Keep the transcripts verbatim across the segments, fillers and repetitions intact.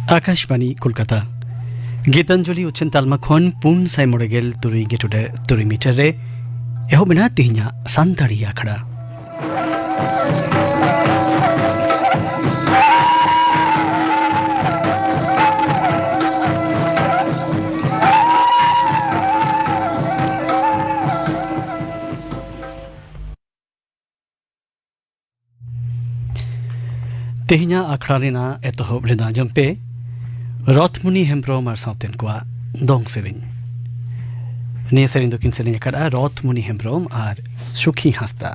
ᱟᱠᱟᱥᱵᱟᱬᱤ ᱠᱳᱞᱠᱟᱛᱟ᱾ ᱜᱤᱛᱟᱧᱡᱚᱞᱤ ᱩᱪᱷᱟᱹᱱ ᱛᱟᱞᱢᱟ ᱠᱷᱚᱱ ᱯᱩᱱ ᱥᱟᱭ ᱢᱚᱬᱮ ᱜᱮᱞ ᱛᱩᱨᱩᱭ ᱜᱮᱴᱩᱰᱟᱹ ᱛᱩᱨᱩᱭ ᱢᱤᱴᱟᱨ ᱨᱮ ᱮᱦᱚᱵ ᱮᱱᱟ ᱛᱮᱦᱮᱧᱟᱜ ᱥᱟᱱᱛᱟᱲᱤ ᱟᱠᱷᱲᱟ᱾ ᱛᱮᱦᱮᱧᱟᱜ ᱟᱠᱷᱲᱟ ᱨᱮᱱᱟᱜ ᱮᱛᱚᱦᱚᱵ ᱨᱮᱫᱚ ᱟᱸᱡᱚᱢ ᱯᱮ ᱨᱚᱛᱷᱢᱩᱱᱤ ᱦᱮᱢᱵᱽᱨᱚᱢ ᱟᱨ ᱥᱟᱶᱛᱮᱱ ᱠᱚᱣᱟᱜ ᱫᱚᱝ ᱥᱮᱨᱮᱧ᱾ ᱱᱤᱭᱟᱹ ᱥᱮᱨᱮᱧ ᱫᱚᱠᱤᱱ ᱥᱮᱨᱮᱧ ᱟᱠᱟᱫᱼᱟ ᱨᱚᱛᱷᱢᱩᱱᱤ ᱦᱮᱢᱵᱽᱨᱚᱢ ᱟᱨ ᱥᱩᱠᱷᱤ ᱦᱟᱸᱥᱫᱟ᱾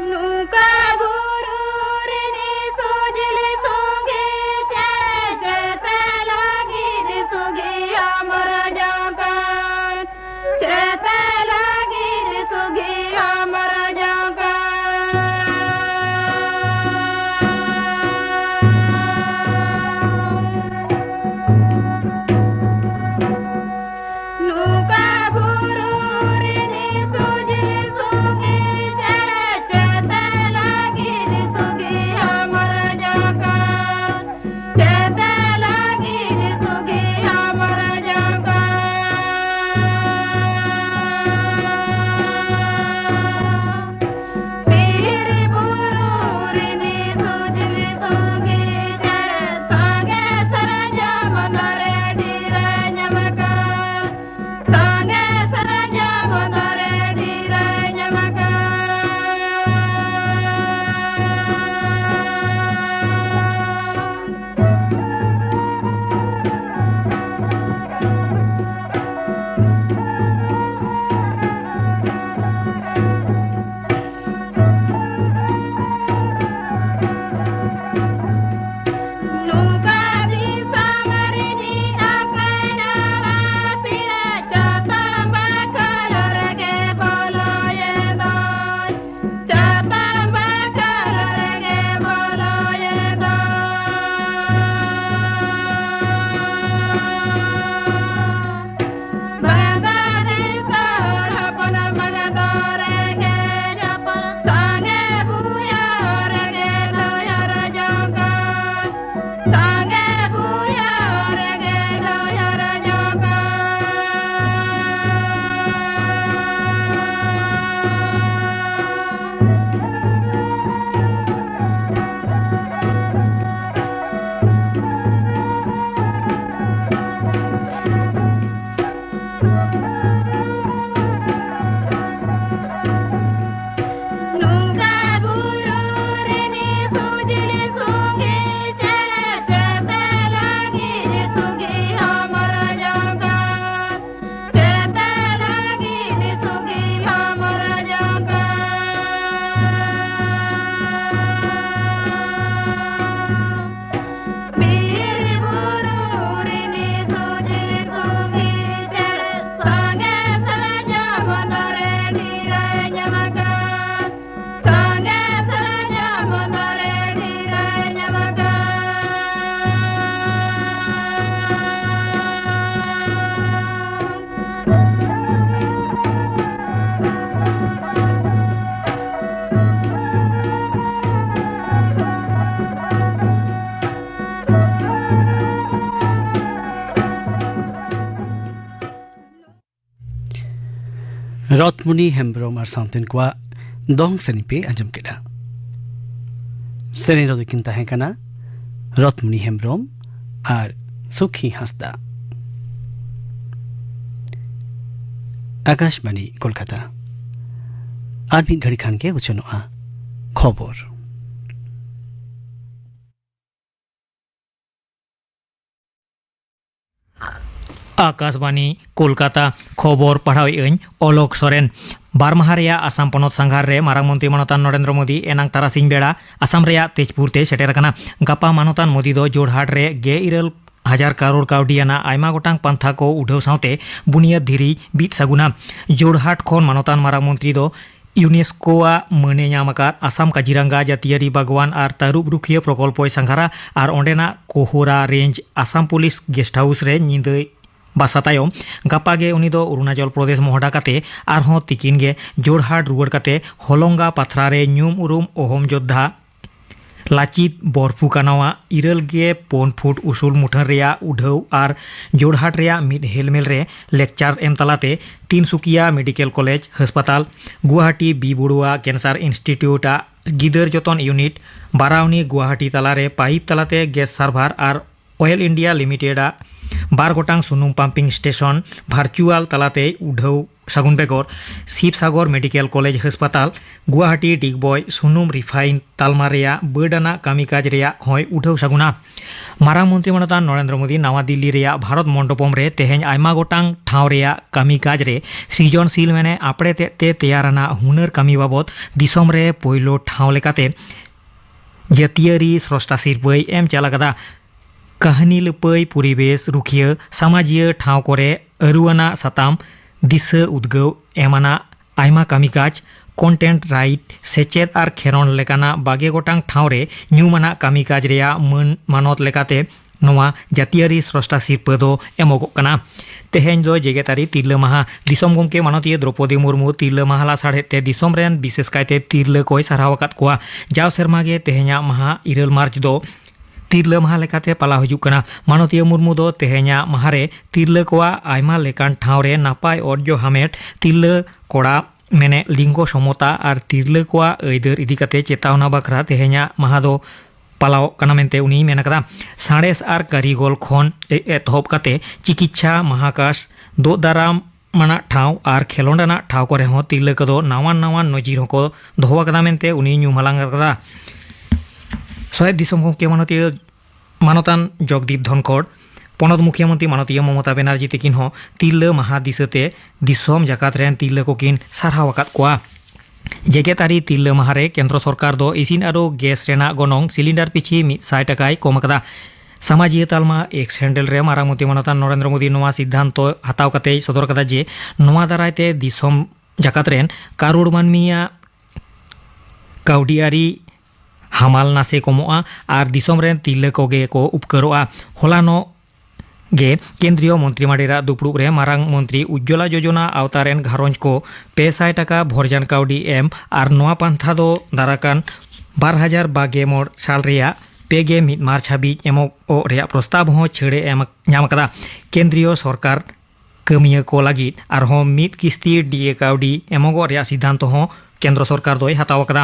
ᱱᱚᱝᱠᱟ ᱵᱩᱨᱩ ᱨᱤᱱᱤᱡ ᱥᱚᱡᱽᱞᱮ ᱥᱚᱸᱜᱮ ᱪᱮᱬᱮ ᱪᱮᱛᱮ ᱞᱟᱹᱜᱤᱫ ᱥᱚᱸᱜᱮ ᱟᱢᱟᱨ ᱡᱟᱝᱠᱟᱱ᱾ ᱪᱮᱛᱮ ᱞᱟᱹᱜᱤᱫ ᱥᱚᱸᱜᱮ ᱟᱢᱟᱨ ᱡᱟᱝᱠᱟᱱ᱾ ᱱᱚᱝᱠᱟ ᱵᱩᱨᱩ ᱨᱮ ᱨᱚᱛᱢᱩᱱᱤ ᱦᱮᱢᱵᱽᱨᱚᱢ ᱟᱨ ᱥᱟᱶᱛᱮᱱ ᱠᱚᱣᱟᱜ ᱫᱚᱝ ᱥᱮᱨᱮᱧ ᱯᱮ ᱟᱸᱡᱚᱢ ᱠᱮᱫᱟ᱾ ᱥᱮᱨᱮᱧ ᱨᱮ ᱫᱚᱠᱤᱱ ᱛᱟᱦᱮᱸ ᱠᱟᱱᱟ ᱨᱚᱛᱢᱩᱱᱤ ᱦᱮᱢᱵᱽᱨᱚᱢ ᱟᱨ ᱥᱩᱠᱷᱤ ᱦᱟᱸᱥᱫᱟ᱾ ᱟᱠᱟᱥᱵᱟᱬᱤ ᱠᱳᱞᱠᱟᱛᱟ᱾ ᱟᱨ ᱢᱤᱫ ᱜᱷᱟᱹᱲᱤ ᱠᱷᱟᱱ ᱜᱮ ᱩᱪᱷᱟᱹᱱᱚᱜᱼᱟ ᱠᱷᱚᱵᱚᱨ᱾ ᱟᱠᱟᱥᱵᱟᱬᱤ ᱠᱳᱞᱠᱟᱛᱟ᱾ ᱠᱷᱚᱵᱚᱨ ᱯᱟᱲᱦᱟᱣᱮᱫ ᱟᱹᱧ ᱚᱞᱚᱠ ᱥᱚᱨᱮᱱ᱾ ᱵᱟᱨ ᱢᱟᱦᱟ ᱨᱮᱭᱟᱜ ᱟᱥᱟᱢ ᱯᱚᱱᱚᱛ ᱥᱟᱸᱜᱷᱟᱨ ᱨᱮ ᱢᱟᱨᱟᱝ ᱢᱚᱱᱛᱨᱤ ᱢᱟᱱᱚᱛᱟᱱ ᱱᱚᱨᱮᱱᱫᱨᱚ ᱢᱳᱫᱤ ᱮᱱᱟᱝ ᱛᱟᱨᱟᱥᱤᱧ ᱵᱮᱲᱟ ᱟᱥᱟᱢ ᱨᱮᱭᱟᱜ ᱛᱮᱡᱽᱯᱩᱨ ᱛᱮ ᱥᱮᱴᱮᱨ ᱟᱠᱟᱱᱟ᱾ ᱜᱟᱯᱟ ᱢᱟᱱᱚᱛᱟᱱ ᱢᱳᱫᱤ ᱫᱚ ᱡᱳᱨᱦᱟᱴ ᱨᱮ ᱜᱮᱞ ᱤᱨᱟᱹᱞ ᱦᱟᱡᱟᱨ ᱠᱟᱨᱳᱲ ᱠᱟᱹᱣᱰᱤ ᱟᱱᱟᱜ ᱟᱭᱢᱟ ᱜᱚᱴᱟᱝ ᱯᱟᱱᱛᱷᱟ ᱠᱚ ᱩᱰᱷᱟᱹᱣ ᱥᱟᱶᱛᱮ ᱵᱩᱱᱤᱭᱟᱹᱫ ᱫᱷᱤᱨᱤ ᱵᱤᱫ ᱥᱟᱹᱜᱩᱱᱟ᱾ ᱡᱳᱨᱦᱟᱴ ᱠᱷᱚᱱ ᱢᱟᱱᱚᱛᱟᱱ ᱢᱟᱨᱟᱝ ᱢᱚᱱᱛᱨᱤ ᱫᱚ ᱭᱩᱱᱮᱥᱠᱳ ᱟᱜ ᱢᱟᱹᱱᱮ ᱧᱟᱢ ᱟᱠᱟᱫ ᱟᱥᱟᱢ ᱠᱟᱡᱤᱨᱟᱝᱜᱟ ᱡᱟᱹᱛᱤᱭᱟᱹᱨᱤ ᱵᱟᱜᱽᱣᱟᱱ ᱟᱨ ᱛᱟᱹᱨᱩᱵ ᱨᱩᱠᱷᱤᱭᱟᱹ ᱯᱨᱚᱠᱚᱞᱯᱚᱭ ᱥᱟᱸᱜᱷᱟᱨᱟ ᱟᱨ ᱚᱸᱰᱮᱱᱟᱜ Kohora range Assam police guest house ᱨᱮ ᱧᱤᱫᱟᱹ ᱵᱟᱥᱟ ᱛᱟᱭᱚᱢ ᱜᱟᱯᱟ ᱜᱮ ᱩᱱᱤ ᱫᱚ ᱚᱨᱩᱱᱟᱪᱚᱞ ᱯᱨᱚᱫᱮᱥ ᱢᱚᱦᱰᱟ ᱠᱟᱛᱮ ᱟᱨᱦᱚᱸ ᱛᱤᱠᱤᱱ ᱜᱮ ᱡᱳᱨᱦᱟᱴ ᱨᱩᱣᱟᱹᱲ ᱠᱟᱛᱮ ᱦᱚᱞᱚᱝᱜᱟ ᱯᱟᱛᱷᱨᱟ ᱨᱮ ᱧᱩᱢ ᱩᱨᱩᱢ ᱚᱦᱚᱢ ᱡᱳᱫᱽᱫᱷᱟ ᱞᱟᱪᱤᱛ ᱵᱚᱨᱯᱷᱩᱠᱟᱱᱟᱣᱟᱜ ᱤᱨᱟᱹᱞ ᱜᱮ ᱯᱩᱱ ᱯᱷᱩᱴ ᱩᱥᱩᱞ ᱢᱩᱴᱷᱟᱹᱱ ᱨᱮᱭᱟᱜ ᱩᱰᱷᱟᱹᱣ ᱟᱨ ᱡᱳᱨᱦᱟᱴ ᱨᱮᱭᱟᱜ ᱢᱤᱫ ᱦᱮᱞᱢᱮᱞ ᱨᱮ ᱞᱮᱠᱪᱟᱨ ᱮᱢ ᱛᱟᱞᱟᱛᱮ ᱛᱤᱱᱥᱩᱠᱤᱭᱟ ᱢᱮᱰᱤᱠᱮᱞ ᱠᱚᱞᱮᱡᱽ ᱦᱟᱥᱯᱟᱛᱟᱞ, ᱜᱩᱣᱟᱦᱟᱴᱤ ᱵᱤ ᱵᱚᱲᱩᱣᱟ ᱠᱮᱱᱥᱟᱨ ᱤᱱᱥᱴᱤᱴᱤᱭᱩᱴ ᱟᱜ ᱜᱤᱫᱟᱹᱨ ᱡᱚᱛᱚᱱ ᱤᱭᱩᱱᱤᱴ, ᱵᱟᱨᱟᱣᱱᱤ ᱜᱩᱣᱟᱦᱟᱴᱤ ᱛᱟᱞᱟᱨᱮ ᱯᱟᱭᱤᱯ ᱛᱟᱞᱟᱛᱮ ᱜᱮᱥ ᱥᱟᱨᱵᱷᱟᱨ ᱟᱨ ᱚᱭᱮᱞ ᱤᱱᱰᱤᱭᱟ ᱞᱤᱢᱤᱴᱮᱰ ᱟᱜ ᱵᱟᱨ ᱜᱚᱴᱟᱝ ᱥᱩᱱᱩᱢ ᱯᱟᱢᱯᱤᱝ ᱥᱴᱮᱥᱚᱱ ᱵᱷᱟᱨᱪᱩᱣᱟᱞ ᱛᱟᱞᱟᱛᱮ ᱩᱰᱷᱟᱹᱣ ᱥᱟᱹᱜᱩᱱ ᱵᱮᱜᱚᱨ ᱥᱤᱵᱽᱥᱟᱜᱚᱨ ᱢᱮᱰᱤᱠᱮᱞ ᱠᱚᱞᱮᱡᱽ ᱦᱟᱥᱯᱟᱛᱟᱞ, ᱜᱩᱣᱟᱦᱟᱴᱤ ᱰᱤᱜᱽᱵᱚᱭ ᱥᱩᱱᱩᱢ ᱨᱤᱯᱷᱟᱭᱤᱱ ᱛᱟᱞᱢᱟ ᱨᱮᱭᱟᱜ ᱵᱟᱹᱰ ᱟᱱᱟᱜ ᱠᱟᱹᱢᱤ ᱠᱟᱡᱽ ᱨᱮᱭᱟᱜ ᱦᱚᱸᱭ ᱩᱰᱷᱟᱹᱣ ᱥᱟᱹᱜᱩᱱᱟ᱾ ᱢᱟᱨᱟᱝ ᱢᱚᱱᱛᱨᱤ ᱢᱟᱱᱚᱛᱟᱱ ᱱᱚᱨᱮᱱᱫᱨᱚ ᱢᱳᱫᱤ ᱱᱟᱣᱟ ᱫᱤᱞᱞᱤ ᱨᱮᱭᱟᱜ ᱵᱷᱟᱨᱚᱛ ᱢᱚᱱᱰᱚᱯᱚᱢ ᱨᱮ ᱛᱮᱦᱮᱧ ᱟᱭᱢᱟ ᱜᱚᱴᱟᱝ ᱴᱷᱟᱶ ᱨᱮᱭᱟᱜ ᱠᱟᱹᱢᱤ ᱠᱟᱡᱽ ᱨᱮ ᱥᱨᱤᱡᱚᱱᱥᱤᱞ ᱢᱮᱱᱮ ᱟᱯᱲᱮ ᱛᱮᱫ ᱛᱮ ᱛᱮᱭᱟᱨ ᱟᱱᱟᱜ ᱦᱩᱱᱟᱹᱨ ᱠᱟᱹᱢᱤ ᱵᱟᱵᱚᱛ ᱫᱤᱥᱚᱢ ᱨᱮ ᱯᱳᱭᱞᱳ ᱴᱷᱟᱶ ᱞᱮᱠᱟᱛᱮ ᱡᱟᱹᱛᱤᱭᱟᱹᱨᱤ ᱥᱨᱚᱥᱴᱟ ᱥᱤᱨᱯᱟᱹᱭ ᱮᱢ ᱪᱟᱞ ᱟᱠᱟᱫᱟ᱾ ᱠᱟᱹᱦᱱᱤ ᱞᱟᱹᱯᱟᱹᱭ, ᱯᱚᱨᱤᱵᱮᱥ ᱨᱩᱠᱷᱤᱭᱟᱹ, ᱥᱟᱢᱟᱡᱤᱭᱟᱹ ᱴᱷᱟᱶ ᱠᱚᱨᱮ ᱟᱹᱨᱩ ᱟᱱᱟᱜ ᱥᱟᱛᱟᱢ, ᱫᱤᱥᱟᱹ ᱩᱫᱽᱜᱟᱹᱣ ᱮᱢ ᱟᱱᱟᱜ ᱟᱭᱢᱟ ᱠᱟᱹᱢᱤ ᱠᱟᱡᱽ, ᱠᱚᱱᱴᱮᱱᱴ ᱨᱟᱭᱤᱴ, ᱥᱮᱪᱮᱫ ᱟᱨ ᱠᱷᱮᱨᱚᱸᱰ ᱞᱮᱠᱟᱱᱟᱜ ᱵᱟᱜᱮ ᱜᱚᱴᱟᱝ ᱴᱷᱟᱶ ᱨᱮ ᱧᱩᱢ ᱟᱱᱟᱜ ᱠᱟᱹᱢᱤ ᱠᱟᱡᱽ ᱨᱮᱭᱟᱜ ᱢᱟᱹᱱ ᱢᱟᱱᱚᱛ ᱞᱮᱠᱟᱛᱮ ᱱᱚᱣᱟ ᱡᱟᱹᱛᱤᱭᱟᱹᱨᱤ ᱥᱨᱚᱥᱴᱟ ᱥᱤᱨᱯᱟᱹ ᱫᱚ ᱮᱢᱚᱜᱚᱜ ᱠᱟᱱᱟ᱾ ᱛᱮᱦᱮᱧ ᱫᱚ ᱡᱮᱜᱮᱛᱟᱹᱨᱤ ᱛᱤᱨᱞᱟᱹ ᱢᱟᱦᱟ᱾ ᱫᱤᱥᱚᱢ ᱜᱚᱢᱠᱮ ᱢᱟᱱᱚᱛᱤᱭᱟᱹ ᱫᱨᱚᱯᱚᱫᱤ ᱢᱩᱨᱢᱩ ᱛᱤᱨᱞᱟᱹ ᱢᱟᱦᱟ ᱞᱟᱥᱟᱲᱦᱮᱫ ᱛᱮ ᱫᱤᱥᱚᱢ ᱨᱮᱱ ᱵᱤᱥᱮᱥ ᱠᱟᱭᱛᱮ ᱛᱤᱨᱞᱟᱹ ᱠᱚᱭ ᱥᱟᱨᱦᱟᱣ ᱟᱠᱟᱫ ᱠᱚᱣᱟ᱾ ᱡᱟᱣ ᱥᱮᱨᱢᱟ ᱜᱮ ᱛᱮᱦᱮᱧᱟᱜ ᱢᱟᱦᱟ ᱤᱨᱟᱹᱞ ᱢᱟᱨᱪ ᱫᱚ ᱛᱤᱨᱞᱟᱹ ᱢᱟᱦᱟ ᱞᱮᱠᱟᱛᱮ ᱯᱟᱞᱟᱣ ᱦᱤᱡᱩᱜ ᱠᱟᱱᱟ᱾ ᱢᱟᱱᱚᱛᱤᱭᱟᱹ ᱢᱩᱨᱢᱩ ᱫᱚ ᱛᱮᱦᱮᱧᱟᱜ ᱢᱟᱦᱟ ᱨᱮ ᱛᱤᱨᱞᱟᱹ ᱠᱚᱣᱟᱜ ᱟᱭᱢᱟ ᱞᱮᱠᱟᱱ ᱴᱷᱟᱶ ᱨᱮ ᱱᱟᱯᱟᱭ ᱚᱨᱡᱚ ᱦᱟᱢᱮᱴ, ᱛᱤᱨᱞᱟᱹ ᱠᱚᱲᱟ ᱢᱮᱱᱮᱫ ᱞᱤᱝᱜᱚ ᱥᱚᱢᱚᱛᱟ ᱟᱨ ᱛᱤᱨᱞᱟᱹ ᱠᱚᱣᱟᱜ ᱟᱹᱭᱫᱟᱹᱨ ᱤᱫᱤ ᱠᱟᱛᱮ ᱪᱮᱛᱟᱣᱱᱟ ᱵᱟᱠᱷᱨᱟ ᱛᱮᱦᱮᱧᱟᱜ ᱢᱟᱦᱟ ᱫᱚ ᱯᱟᱞᱟᱣᱚᱜ ᱠᱟᱱᱟ ᱢᱮᱱᱛᱮ ᱩᱱᱤᱭ ᱢᱮᱱ ᱟᱠᱟᱫᱟ᱾ ᱥᱟᱬᱮᱥ ᱟᱨ ᱠᱟᱹᱨᱤᱜᱚᱞ ᱠᱷᱚᱱ ᱮ-, ᱮᱛᱚᱦᱚᱵ ᱠᱟᱛᱮ ᱪᱤᱠᱤᱛᱥᱟ, ᱢᱟᱦᱟᱠᱟᱥ, ᱫᱳᱜ ᱫᱟᱨᱟᱢ ᱟᱱᱟᱜ ᱴᱷᱟᱶ ᱟᱨ ᱠᱷᱮᱞᱚᱸᱰ ᱟᱱᱟᱜ ᱴᱷᱟᱶ ᱠᱚᱨᱮ ᱦᱚᱸ ᱛᱤᱨᱞᱟᱹ ᱠᱚᱫᱚ ᱱᱟᱣᱟᱱ ᱱᱟᱣᱟᱱ ᱱᱚᱡᱤᱨ ᱦᱚᱸᱠᱚ ᱫᱚᱦᱚ ᱟᱠᱟᱫᱟ ᱢᱮᱱᱛᱮ ᱩᱱᱤ ᱧᱩᱢ ᱦᱟᱞᱟᱝ ᱟᱠᱟᱫᱟ᱾ ᱥᱚᱦᱮᱫ ᱫᱤᱥᱚᱢ ᱜᱚᱢᱠᱮ ᱢᱟᱱᱚᱛᱤᱭᱟᱹ ᱢᱟᱱᱚᱛᱟᱱ ᱡᱚᱜᱽᱫᱤᱯ ᱫᱷᱚᱱᱠᱚᱲ, ᱯᱚᱱᱚᱛ ᱢᱩᱠᱷᱤᱭᱟᱹ ᱢᱚᱱᱛᱨᱤ ᱢᱟᱱᱚᱛᱤᱭᱟᱹ ᱢᱚᱢᱚᱛᱟ ᱵᱮᱱᱟᱨᱡᱤ ᱛᱤᱠᱤᱱ ᱦᱚᱸ ᱛᱤᱨᱞᱟᱹ ᱢᱟᱦᱟ ᱫᱤᱥᱟᱹᱛᱮ ᱫᱤᱥᱚᱢ ᱡᱟᱠᱟᱛ ᱨᱮᱱ ᱛᱤᱨᱞᱟᱹ ᱠᱚᱠᱤᱱ ᱥᱟᱨᱦᱟᱣ ᱟᱠᱟᱫ ᱠᱚᱣᱟ᱾ ᱡᱮᱜᱮᱛᱟᱹᱨᱤ ᱛᱤᱨᱞᱟᱹ ᱢᱟᱦᱟ ᱨᱮ ᱠᱮᱱᱫᱨᱚ ᱥᱚᱨᱠᱟᱨ ᱫᱚ ᱤᱥᱤᱱ ᱟᱨᱚ ᱜᱮᱥ ᱨᱮᱱᱟᱜ ᱜᱚᱱᱚᱝ ᱥᱤᱞᱤᱱᱰᱟᱨ ᱯᱤᱪᱷᱤ ᱢᱤᱫ ᱥᱟᱭ ᱴᱟᱠᱟᱭ ᱠᱚᱢ ᱟᱠᱟᱫᱟ᱾ ᱥᱟᱢᱟᱡᱤᱭᱟᱹ ᱛᱟᱞᱢᱟ ᱮᱠᱥ ᱦᱮᱱᱰᱮᱞ ᱨᱮ ᱢᱟᱨᱟᱝ ᱢᱚᱱᱛᱨᱤ ᱢᱟᱱᱚᱛᱟᱱ ᱱᱚᱨᱮᱱᱫᱨᱚ ᱢᱳᱫᱤ ᱱᱚᱣᱟ ᱥᱤᱫᱽᱫᱷᱟᱱᱛᱚ ᱦᱟᱛᱟᱣ ᱠᱟᱛᱮᱭ ᱥᱚᱫᱚᱨ ᱠᱟᱫᱟ ᱡᱮ ᱱᱚᱣᱟ ᱫᱟᱨᱟᱭ ᱛᱮ ᱫᱤᱥᱚᱢ ᱡᱟᱠᱟᱛ ᱨᱮᱱ ᱠᱟᱨᱳᱲ ᱢᱟᱹᱱᱢᱤᱭᱟᱜ ᱠᱟᱹᱣᱰᱤ ᱟᱹᱨᱤ ᱦᱟᱢᱟᱞ ᱱᱟᱥᱮ ᱠᱚᱢᱚᱜᱼᱟ ᱟᱨ ᱫᱤᱥᱚᱢ ᱨᱮᱱ ᱛᱤᱨᱞᱟᱹ ᱠᱚᱜᱮ ᱠᱚ ᱩᱯᱠᱟᱹᱨᱚᱜᱼᱟ᱾ ᱦᱚᱞᱟᱱᱚᱜ ᱜᱮ ᱠᱮᱱᱫᱨᱤᱭᱚ ᱢᱚᱱᱛᱨᱤ ᱢᱟᱰᱮᱨᱟᱜ ᱫᱩᱯᱲᱩᱵ ᱨᱮ ᱢᱟᱨᱟᱝ ᱢᱚᱱᱛᱨᱤ ᱩᱡᱽᱡᱚᱞᱟ ᱡᱳᱡᱚᱱᱟ ᱟᱣᱛᱟ ᱨᱮᱱ ᱜᱷᱟᱨᱚᱸᱡᱽ ᱠᱚ ᱯᱮ ᱥᱟᱭ ᱴᱟᱠᱟ ᱵᱷᱚᱨᱡᱟᱱ ᱠᱟᱹᱣᱰᱤ ᱮᱢ ᱟᱨ ᱱᱚᱣᱟ ᱯᱟᱱᱛᱷᱟ ᱫᱚ ᱫᱟᱨᱟᱠᱟᱱ ᱵᱟᱨ ᱦᱟᱡᱟᱨ ᱵᱟᱜᱮ ᱢᱚᱬ ᱥᱟᱞ ᱨᱮᱭᱟᱜ ᱯᱮ ᱜᱮ ᱢᱤᱫ ᱢᱟᱨᱪ ᱦᱟᱹᱵᱤᱡ ᱮᱢᱚᱜ ᱨᱮᱭᱟᱜ ᱯᱨᱚᱥᱛᱟᱵ ᱦᱚᱸ ᱪᱷᱟᱹᱲᱮ ᱮᱢ ᱧᱟᱢ ᱟᱠᱟᱫᱟ᱾ ᱠᱮᱱᱫᱨᱤᱭᱚ ᱥᱚᱨᱠᱟᱨ ᱠᱟᱹᱢᱤᱭᱟᱹ ᱠᱚ ᱞᱟᱹᱜᱤᱫ ᱟᱨᱦᱚᱸ ᱢᱤᱫ ᱠᱤᱥᱛᱤ ᱰᱤ ᱮ ᱠᱟᱹᱣᱰᱤ ᱮᱢᱚᱜᱚᱜ ᱨᱮᱭᱟᱜ ᱥᱤᱫᱽᱫᱷᱟᱱᱛᱚ ᱦᱚᱸ ᱠᱮᱱᱫᱨᱚ ᱥᱚᱨᱠᱟᱨ ᱫᱚᱭ ᱦᱟᱛᱟᱣ ᱟᱠᱟᱫᱟ᱾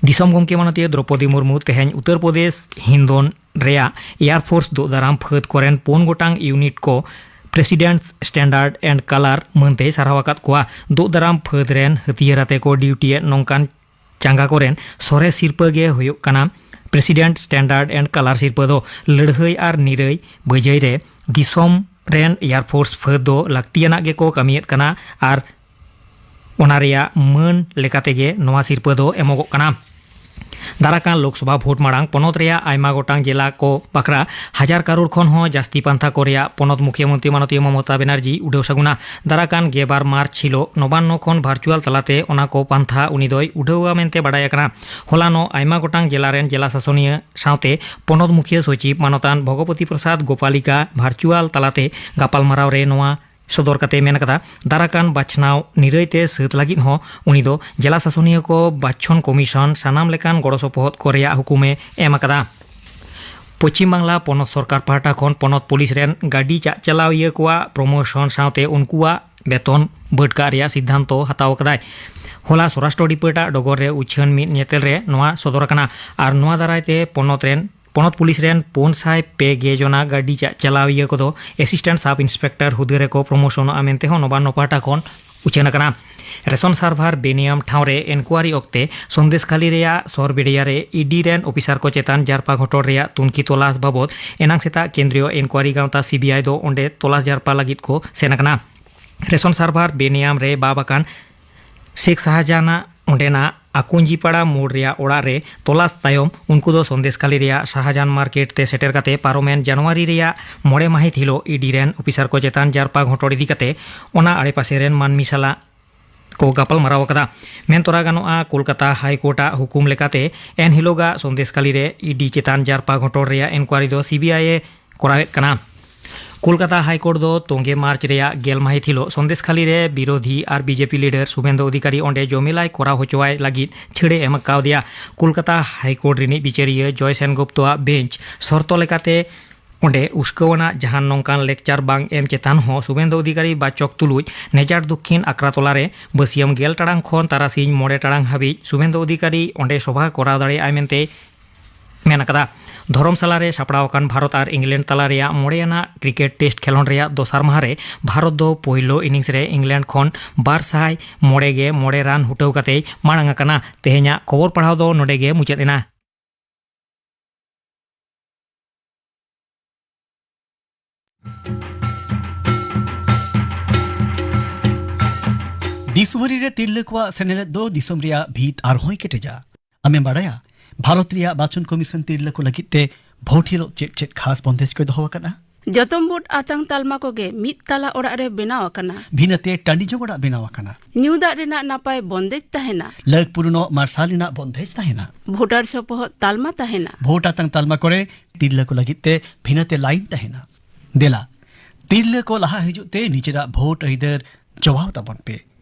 ᱫᱤᱥᱚᱢ ᱜᱚᱢᱠᱮ ᱢᱟᱱᱚᱛᱤᱭᱟᱹ ᱫᱨᱚᱯᱚᱫᱤ ᱢᱩᱨᱢᱩ ᱛᱮᱦᱮᱧ ᱩᱛᱛᱚᱨ ᱯᱨᱚᱫᱮᱥ ᱦᱤᱱᱫᱚᱱ ᱨᱮᱭᱟᱜ ᱮᱭᱟᱨ ᱯᱷᱳᱨᱥ ᱫᱳᱜ ᱫᱟᱨᱟᱢ ᱯᱷᱟᱹᱫ ᱠᱚᱨᱮᱱ ᱯᱩᱱ ᱜᱚᱴᱟᱝ ᱤᱭᱩᱱᱤᱴ ᱠᱚ ᱯᱨᱮᱥᱤᱰᱮᱱᱴ ᱥᱴᱮᱱᱰᱟᱨᱰ ᱮᱱᱰ ᱠᱟᱞᱟᱨ ᱢᱟᱹᱱᱛᱮᱭ ᱥᱟᱨᱦᱟᱣ ᱟᱠᱟᱫ ᱠᱚᱣᱟ᱾ ᱫᱳᱜ ᱫᱟᱨᱟᱢ ᱯᱷᱟᱹᱫ ᱨᱮᱱ ᱦᱟᱹᱛᱭᱟᱹᱨ ᱟᱛᱮ ᱠᱚ ᱰᱤᱭᱩᱴᱤᱭᱮᱫ ᱱᱚᱝᱠᱟᱱ ᱪᱟᱸᱜᱟ ᱠᱚᱨᱮᱱ ᱥᱚᱨᱮᱥ ᱥᱤᱨᱯᱟᱹ ᱜᱮ ᱦᱩᱭᱩᱜ ᱠᱟᱱᱟ ᱯᱨᱮᱥᱤᱰᱮᱱᱴ ᱥᱴᱮᱱᱰᱟᱨᱰ ᱮᱱᱰ ᱠᱟᱞᱟᱨ ᱥᱤᱨᱯᱟᱹ ᱫᱚ᱾ ᱞᱟᱹᱲᱦᱟᱹᱭ ᱟᱨ ᱱᱤᱨᱟᱹᱭ ᱵᱟᱹᱡᱟᱹᱭ ᱨᱮ ᱫᱤᱥᱚᱢ ᱨᱮᱱ ᱮᱭᱟᱨ ᱯᱷᱳᱨᱥ ᱯᱷᱟᱹᱫ ᱫᱚ ᱞᱟᱹᱠᱛᱤᱭᱟᱱᱟᱜ ᱜᱮᱠᱚ ᱠᱟᱹᱢᱤᱭᱮᱫ ᱠᱟᱱᱟ ᱟᱨ ᱚᱱᱟ ᱨᱮᱭᱟᱜ ᱢᱟᱹᱱ ᱞᱮᱠᱟᱛᱮ ᱜᱮ ᱱᱚᱣᱟ ᱥᱤᱨᱯᱟᱹ ᱫᱚ ᱮᱢᱚᱜᱚᱜ ᱠᱟᱱᱟ᱾ ᱫᱟᱨᱟᱠᱟᱱ ᱞᱳᱠᱥᱚᱵᱷᱟ ᱵᱷᱳᱴ ᱢᱟᱲᱟᱝ ᱯᱚᱱᱚᱛ ᱨᱮᱭᱟᱜ ᱟᱭᱢᱟ ᱜᱚᱴᱟᱝ ᱡᱮᱞᱟ ᱠᱚ ᱵᱟᱠᱷᱨᱟ ᱦᱟᱡᱟᱨ ᱠᱟᱨᱳᱲ ᱠᱷᱚᱱ ᱦᱚᱸ ᱡᱟᱹᱥᱛᱤ ᱯᱟᱱᱛᱷᱟ ᱠᱚ ᱨᱮᱭᱟᱜ ᱯᱚᱱᱚᱛ ᱢᱩᱠᱷᱤᱭᱟᱹ ᱢᱚᱱᱛᱨᱤ ᱢᱟᱱᱚᱛᱤᱭᱟᱹ ᱢᱚᱢᱚᱛᱟ ᱵᱮᱱᱟᱨᱡᱤ ᱩᱰᱟᱹᱣ ᱥᱟᱹᱜᱩᱱᱟ᱾ ᱫᱟᱨᱟᱠᱟᱱ ᱜᱮᱞ ᱵᱟᱨ ᱢᱟᱨᱪ ᱦᱤᱞᱳᱜ ᱱᱚᱵᱟᱱᱱᱚ ᱠᱷᱚᱱ ᱵᱷᱟᱨᱪᱩᱣᱟᱞ ᱛᱟᱞᱟᱛᱮ ᱚᱱᱟ ᱠᱚ ᱯᱟᱱᱛᱷᱟ ᱩᱱᱤ ᱫᱚᱭ ᱩᱰᱟᱹᱣᱟ ᱢᱮᱱᱛᱮ ᱵᱟᱰᱟᱭ ᱟᱠᱟᱱᱟ᱾ ᱦᱚᱞᱟᱱᱚᱜ ᱟᱭᱢᱟ ᱜᱚᱴᱟᱝ ᱡᱮᱞᱟ ᱨᱮᱱ ᱡᱮᱞᱟ ᱥᱟᱥᱚᱱᱤᱭᱟᱹ ᱥᱟᱶᱛᱮ ᱯᱚᱱᱚᱛ ᱢᱩᱠᱷᱤᱭᱟᱹ ᱥᱚᱪᱤᱵᱽ ᱢᱟᱱᱚᱛᱟᱱ ᱵᱷᱚᱜᱚᱵᱚᱛᱤ ᱯᱨᱚᱥᱟᱫᱽ ᱜᱳᱯᱟᱞᱤᱠᱟ ᱵᱷᱟᱨᱪᱩᱣᱟᱞ ᱛᱟᱞᱟᱛᱮ ᱜᱟᱯᱟᱞᱢᱟᱨᱟᱣ ᱨᱮ ᱱᱚᱣᱟ ᱥᱚᱫᱚᱨ ᱠᱟᱛᱮ ᱢᱮᱱ ᱟᱠᱟᱫᱟ, ᱫᱟᱨᱟᱠᱟᱱ ᱵᱟᱪᱷᱱᱟᱣ ᱱᱤᱨᱟᱹᱭ ᱛᱮ ᱥᱟᱹᱛ ᱞᱟᱹᱜᱤᱫ ᱦᱚᱸ ᱩᱱᱤ ᱫᱚ ᱡᱮᱞᱟ ᱥᱟᱥᱚᱱᱤᱭᱟᱹ ᱠᱚ ᱵᱟᱪᱷᱚᱱ ᱠᱚᱢᱤᱥᱚᱱ ᱥᱟᱱᱟᱢ ᱞᱮᱠᱟᱱ ᱜᱚᱲᱚ ᱥᱚᱯᱚᱦᱚᱫ ᱠᱚ ᱨᱮᱭᱟᱜ ᱦᱩᱠᱩᱢᱮ ᱮᱢ ᱟᱠᱟᱫᱟ᱾ ᱯᱚᱪᱷᱤᱢ ᱵᱟᱝᱞᱟ ᱯᱚᱱᱚᱛ ᱥᱚᱨᱠᱟᱨ ᱯᱟᱦᱴᱟ ᱠᱷᱚᱱ ᱯᱚᱱᱚᱛ ᱯᱩᱞᱤᱥ ᱨᱮᱱ ᱜᱟᱹᱰᱤ ᱪᱟᱪᱟᱞᱟᱣᱤᱭᱟᱹ ᱠᱚᱣᱟᱜ ᱯᱨᱚᱢᱳᱥᱚᱱ ᱥᱟᱶᱛᱮ ᱩᱱᱠᱩᱣᱟᱜ ᱵᱮᱛᱚᱱ ᱵᱟᱹᱰ ᱠᱟᱜ ᱨᱮᱭᱟᱜ ᱥᱤᱫᱽᱫᱷᱟᱱᱛᱚ ᱦᱟᱛᱟᱣ ᱟᱠᱟᱫᱟᱭ᱾ ᱦᱚᱞᱟ ᱥᱚᱨᱟᱥᱴᱨᱚ ᱰᱤᱯᱟᱨᱴᱢᱮᱱᱴ ᱟᱜ ᱰᱚᱜᱚᱨ ᱨᱮ ᱩᱪᱷᱟᱹᱱ ᱢᱤᱫ ᱧᱮᱛᱮᱞ ᱨᱮ ᱱᱚᱣᱟ ᱥᱚᱫᱚᱨ ᱟᱠᱟᱱᱟ᱾ ᱟᱨ ᱱᱚᱣᱟ ᱫᱟᱨᱟᱭ ᱛᱮ ᱯᱚᱱᱚᱛ ᱨᱮᱱ, ᱯᱚᱱᱚᱛ ᱯᱩᱞᱤᱥ ᱨᱮᱱ ᱯᱩᱱ ᱥᱟᱭ ᱯᱮ ᱜᱮ ᱡᱚᱱᱟ ᱜᱟᱹᱰᱤ ᱪᱟ-, ᱪᱟᱞᱟᱣᱤᱭᱟᱹ ᱠᱚᱫᱚ ᱮᱥᱤᱥᱴᱮᱱᱴ ᱥᱟᱵ ᱤᱱᱥᱯᱮᱠᱴᱚᱨ ᱦᱩᱫᱟᱹ ᱨᱮᱠᱚ ᱯᱨᱚᱢᱳᱥᱚᱱᱚᱜᱼᱟ ᱢᱮᱱᱛᱮ ᱦᱚᱸ ᱱᱚᱵᱟᱱᱱᱚ ᱯᱟᱦᱴᱟ ᱠᱷᱚᱱ ᱩᱪᱷᱟᱹᱱ ᱟᱠᱟᱱᱟ᱾ ᱨᱮᱥᱚᱱ ᱥᱟᱨᱵᱷᱟᱨ ᱵᱮᱱᱤᱭᱟᱢ ᱴᱷᱟᱶ ᱨᱮ ᱮᱱᱠᱩᱣᱟᱨᱤ ᱚᱠᱛᱮ ᱥᱚᱱᱫᱮᱥᱠᱷᱟᱞᱤ ᱨᱮᱭᱟᱜ ᱥᱚᱨᱵᱮᱰᱤᱭᱟ ᱨᱮ ᱤ ᱰᱤ ᱨᱮᱱ ᱚᱯᱷᱤᱥᱟᱨ ᱠᱚ ᱪᱮᱛᱟᱱ ᱡᱟᱨᱯᱟ ᱜᱷᱚᱴᱚᱱ ᱨᱮᱭᱟᱜ ᱛᱩᱱᱠᱷᱤ ᱛᱚᱞᱟᱥ ᱵᱟᱵᱚᱫ ᱮᱱᱟᱝ ᱥᱮᱛᱟᱜ ᱠᱮᱱᱫᱨᱤᱭᱚ ᱮᱱᱠᱩᱣᱟᱨᱤ ᱜᱟᱶᱛᱟ ᱥᱤ ᱵᱤ ᱟᱭ ᱫᱚ ᱚᱸᱰᱮ ᱛᱚᱞᱟᱥ ᱡᱟᱨᱯᱟ ᱞᱟᱹᱜᱤᱫ ᱠᱚ ᱥᱮᱱ ᱟᱠᱟᱱᱟ᱾ ᱨᱮᱥᱚᱱ ᱥᱟᱨᱵᱷᱟᱨ ᱵᱮᱱᱤᱭᱟᱢ ᱨᱮ ᱵᱟᱵ ᱟᱠᱟᱱ ᱥᱮᱠᱷ ᱥᱟᱦᱟᱡᱟᱱᱟᱜ ᱚᱸᱰᱮᱱᱟᱜ ᱟᱠᱩᱧᱡᱤᱯᱟᱲᱟ ᱢᱳᱲ ᱨᱮᱭᱟᱜ ᱚᱲᱟᱜ ᱨᱮ ᱛᱚᱞᱟᱥ ᱛᱟᱭᱚᱢ ᱩᱱᱠᱩ ᱫᱚ ᱥᱚᱱᱫᱮᱥᱠᱷᱟᱞᱤ ᱨᱮᱭᱟᱜ ᱥᱟᱦᱟᱡᱟᱱ ᱢᱟᱨᱠᱮᱴ ᱛᱮ ᱥᱮᱴᱮᱨ ᱠᱟᱛᱮ ᱯᱟᱨᱚᱢᱮᱱ ᱡᱟᱱᱩᱣᱟᱨᱤ ᱨᱮᱭᱟᱜ ᱢᱚᱬᱮ ᱢᱟᱹᱦᱤᱛ ᱦᱤᱞᱳᱜ ᱤ ᱰᱤ ᱨᱮᱱ ᱚᱯᱷᱤᱥᱟᱨ ᱠᱚ ᱪᱮᱛᱟᱱ ᱡᱟᱨᱯᱟ ᱜᱷᱚᱴᱚᱱ ᱤᱫᱤ ᱠᱟᱛᱮ ᱚᱱᱟ ᱟᱲᱮᱯᱟᱥᱮ ᱨᱮᱱ ᱢᱟᱹᱱᱢᱤ ᱥᱟᱞᱟᱜ ᱠᱚ ᱜᱟᱯᱟᱞ ᱢᱟᱨᱟᱣ ᱟᱠᱟᱫᱟ᱾ ᱢᱮᱱ ᱛᱚᱨᱟ ᱜᱟᱱᱚᱜᱼᱟ, ᱠᱳᱞᱠᱟᱛᱟ ᱦᱟᱭ ᱠᱳᱨᱴ ᱟᱜ ᱦᱩᱠᱩᱢ ᱞᱮᱠᱟᱛᱮ ᱮᱱ ᱦᱤᱞᱳᱜᱟᱜ ᱥᱚᱱᱫᱮᱥᱠᱷᱟᱞᱤ ᱨᱮ ᱤ ᱰᱤ ᱪᱮᱛᱟᱱ ᱡᱟᱨᱯᱟ ᱜᱷᱚᱴᱚᱱ ᱨᱮᱭᱟᱜ ᱮᱱᱠᱩᱣᱟᱨᱤ ᱫᱚ ᱥᱤ ᱵᱤ ᱟᱭ ᱮ ᱠᱚᱨᱟᱣᱮᱫ ᱠᱟᱱᱟ᱾ ᱠᱳᱞᱠᱟᱛᱟ ᱦᱟᱭ ᱠᱳᱨᱴ ᱫᱚ ᱛᱚᱝᱜᱮ ᱢᱟᱨᱪ ᱨᱮᱭᱟᱜ ᱜᱮᱞ ᱢᱟᱹᱦᱤᱛ ᱦᱤᱞᱳᱜ ᱥᱚᱱᱫᱮᱥᱠᱷᱟᱞᱤ ᱨᱮ ᱵᱤᱨᱳᱫᱷᱤ ᱟᱨ ᱵᱤ ᱡᱮ ᱯᱤ ᱞᱤᱰᱟᱨ ᱥᱩᱵᱷᱮᱱᱫᱩ ᱚᱫᱷᱤᱠᱟᱨᱤ ᱚᱸᱰᱮ ᱡᱚᱢᱮᱞᱟᱭ ᱠᱚᱨᱟᱣ ᱦᱚᱪᱚᱣᱟᱭ ᱞᱟᱹᱜᱤᱫ ᱪᱷᱟᱹᱲᱮ ᱮᱢ ᱠᱟᱣᱫᱮᱭᱟ᱾ ᱠᱳᱞᱠᱟᱛᱟ ᱦᱟᱭ ᱠᱳᱨᱴ ᱨᱤᱱᱤᱡ ᱵᱤᱪᱟᱹᱨᱤᱭᱟᱹ ᱡᱚᱭ ᱥᱮᱱᱜᱩᱯᱛᱚ ᱟᱜ ᱵᱮᱧᱪ ᱥᱚᱨᱛᱚ ᱞᱮᱠᱟᱛᱮ ᱚᱸᱰᱮ ᱩᱥᱠᱟᱹᱣᱟᱱᱟᱜ ᱡᱟᱦᱟᱱ ᱱᱚᱝᱠᱟᱱ ᱞᱮᱠᱪᱟᱨ ᱵᱟᱝ ᱮᱢ ᱪᱮᱛᱟᱱ ᱦᱚᱸ ᱥᱩᱵᱷᱮᱱᱫᱩ ᱚᱫᱷᱤᱠᱟᱨᱤ ᱵᱟᱪᱚᱠ ᱛᱩᱞᱩᱡ ᱱᱮᱡᱟᱨ ᱫᱚᱠᱠᱷᱤᱱ ᱟᱠᱨᱟᱛᱚᱞᱟ ᱨᱮ ᱵᱟᱹᱥᱤᱭᱟᱹᱢ ᱜᱮᱞ ᱴᱟᱲᱟᱝ ᱠᱷᱚᱱ ᱛᱟᱨᱟᱥᱤᱧ ᱢᱚᱬᱮ ᱴᱟᱲᱟᱝ ᱦᱟᱹᱵᱤᱡ ᱥᱩᱵᱷᱮᱱᱫᱩ ᱚᱫᱷᱤᱠᱟᱨᱤ ᱚᱸᱰᱮ ᱥᱚᱵᱷᱟ ᱠᱚᱨᱟᱣ ᱫᱟᱲᱮᱭᱟᱜᱼᱟᱭ ᱢᱮᱱᱛᱮ ᱢᱮᱱ ᱟᱠᱟᱫᱟ᱾ ᱫᱷᱚᱨᱚᱢᱥᱟᱞᱟ ᱨᱮ ᱥᱟᱯᱲᱟᱣ ᱟᱠᱟᱱ ᱵᱷᱟᱨᱚᱛ ᱟᱨ ᱤᱝᱞᱮᱱᱰ ᱛᱟᱞᱟ ᱨᱮᱭᱟᱜ ᱢᱚᱬᱮ ᱟᱱᱟᱜ ᱠᱨᱤᱠᱮᱴ ᱴᱮᱥᱴ ᱠᱷᱮᱞᱚᱸᱰ ᱨᱮᱭᱟᱜ ᱫᱚᱥᱟᱨ ᱢᱟᱦᱟ ᱨᱮ ᱵᱷᱟᱨᱚᱛ ᱫᱚ ᱯᱳᱭᱞᱳ ᱤᱱᱤᱝᱥ ᱨᱮ ᱤᱝᱞᱮᱱᱰ ᱠᱷᱚᱱ ᱵᱟᱨ ᱥᱟᱭ ᱢᱚᱬᱮ ᱜᱮ ᱢᱚᱬᱮ ᱨᱟᱱ ᱦᱩᱴᱟᱹᱣ ᱠᱟᱛᱮᱭ ᱢᱟᱲᱟᱝ ᱟᱠᱟᱱᱟ᱾ ᱛᱮᱦᱮᱧᱟᱜ ᱠᱷᱚᱵᱚᱨ ᱯᱟᱲᱦᱟᱣ ᱫᱚ ᱱᱚᱰᱮ ᱜᱮ ᱢᱩᱪᱟᱹᱫ ᱮᱱᱟ᱾ ᱫᱤᱥᱣᱟᱹᱨᱤ ᱨᱮ ᱛᱤᱨᱞᱟᱹ ᱠᱚᱣᱟᱜ ᱥᱮᱱᱮᱞᱮᱫ ᱫᱚ ᱫᱤᱥᱚᱢ ᱨᱮᱭᱟᱜ ᱵᱷᱤᱛ ᱟᱨᱦᱚᱸᱭ ᱠᱮᱴᱮᱡᱟ᱾ ᱟᱢᱮᱢ ᱵᱟᱲᱟᱭᱟ, ᱵᱷᱟᱨᱚᱛ ᱨᱮᱭᱟᱜ ᱵᱟᱪᱷᱚᱱ ᱠᱚᱢᱤᱥᱚᱱ ᱛᱤᱨᱞᱟᱹ ᱠᱚ ᱞᱟᱹᱜᱤᱫ ᱛᱮ ᱵᱷᱳᱴ ᱦᱤᱞᱳᱜ ᱪᱮᱫ ᱪᱮᱫ ᱠᱷᱟᱥ ᱵᱚᱱᱫᱮᱡ ᱠᱚᱭ ᱫᱚᱦᱚ ᱟᱠᱟᱫᱼᱟ? ᱡᱚᱛᱚᱢ ᱵᱷᱳᱴ ᱟᱛᱟᱝ ᱛᱟᱞᱢᱟ ᱠᱚᱜᱮ ᱢᱤᱫ ᱛᱟᱞᱟ ᱚᱲᱟᱜ ᱨᱮ ᱵᱮᱱᱟᱣ ᱟᱠᱟᱱᱟ᱾ ᱵᱷᱤᱱᱟᱹᱛᱮ ᱴᱟᱺᱰᱤ ᱡᱚᱝ ᱚᱲᱟᱜ ᱵᱮᱱᱟᱣ ᱟᱠᱟᱱᱟ᱾ ᱧᱩ ᱫᱟᱜ ᱨᱮᱱᱟᱜ ᱱᱟᱯᱟᱭ ᱵᱚᱱᱫᱮᱡ ᱛᱟᱦᱮᱱᱟ᱾ ᱞᱟᱹᱜ ᱯᱩᱨᱩᱱᱚᱜ ᱢᱟᱨᱥᱟᱞ ᱨᱮᱱᱟᱜ ᱵᱚᱱᱫᱮᱡ ᱛᱟᱦᱮᱱᱟ᱾ ᱵᱷᱳᱴᱟᱨ ᱥᱚᱯᱚᱦᱚᱫ ᱛᱟᱞᱢᱟ ᱛᱟᱦᱮᱱᱟ᱾ ᱵᱷᱳᱴ ᱟᱛᱟᱝ ᱛᱟᱞᱢᱟ ᱠᱚᱨᱮ ᱛᱤᱨᱞᱟᱹ ᱠᱚ ᱞᱟᱹᱜᱤᱫ ᱛᱮ ᱵᱷᱤᱱᱟᱹᱛᱮ ᱞᱟᱭᱤᱱ ᱛᱟᱦᱮᱱᱟ᱾ ᱫᱮᱞᱟ, ᱛᱤᱨᱞᱟᱹ ᱠᱚ ᱞᱟᱦᱟ ᱦᱤᱡᱩᱜ ᱛᱮ ᱱᱤᱡᱮᱨᱟᱜ ᱵᱷᱳᱴ ᱟᱹᱭᱫᱟᱹᱨ ᱡᱚᱣᱟᱣ ᱛᱟᱵᱚᱱ ᱯᱮ᱾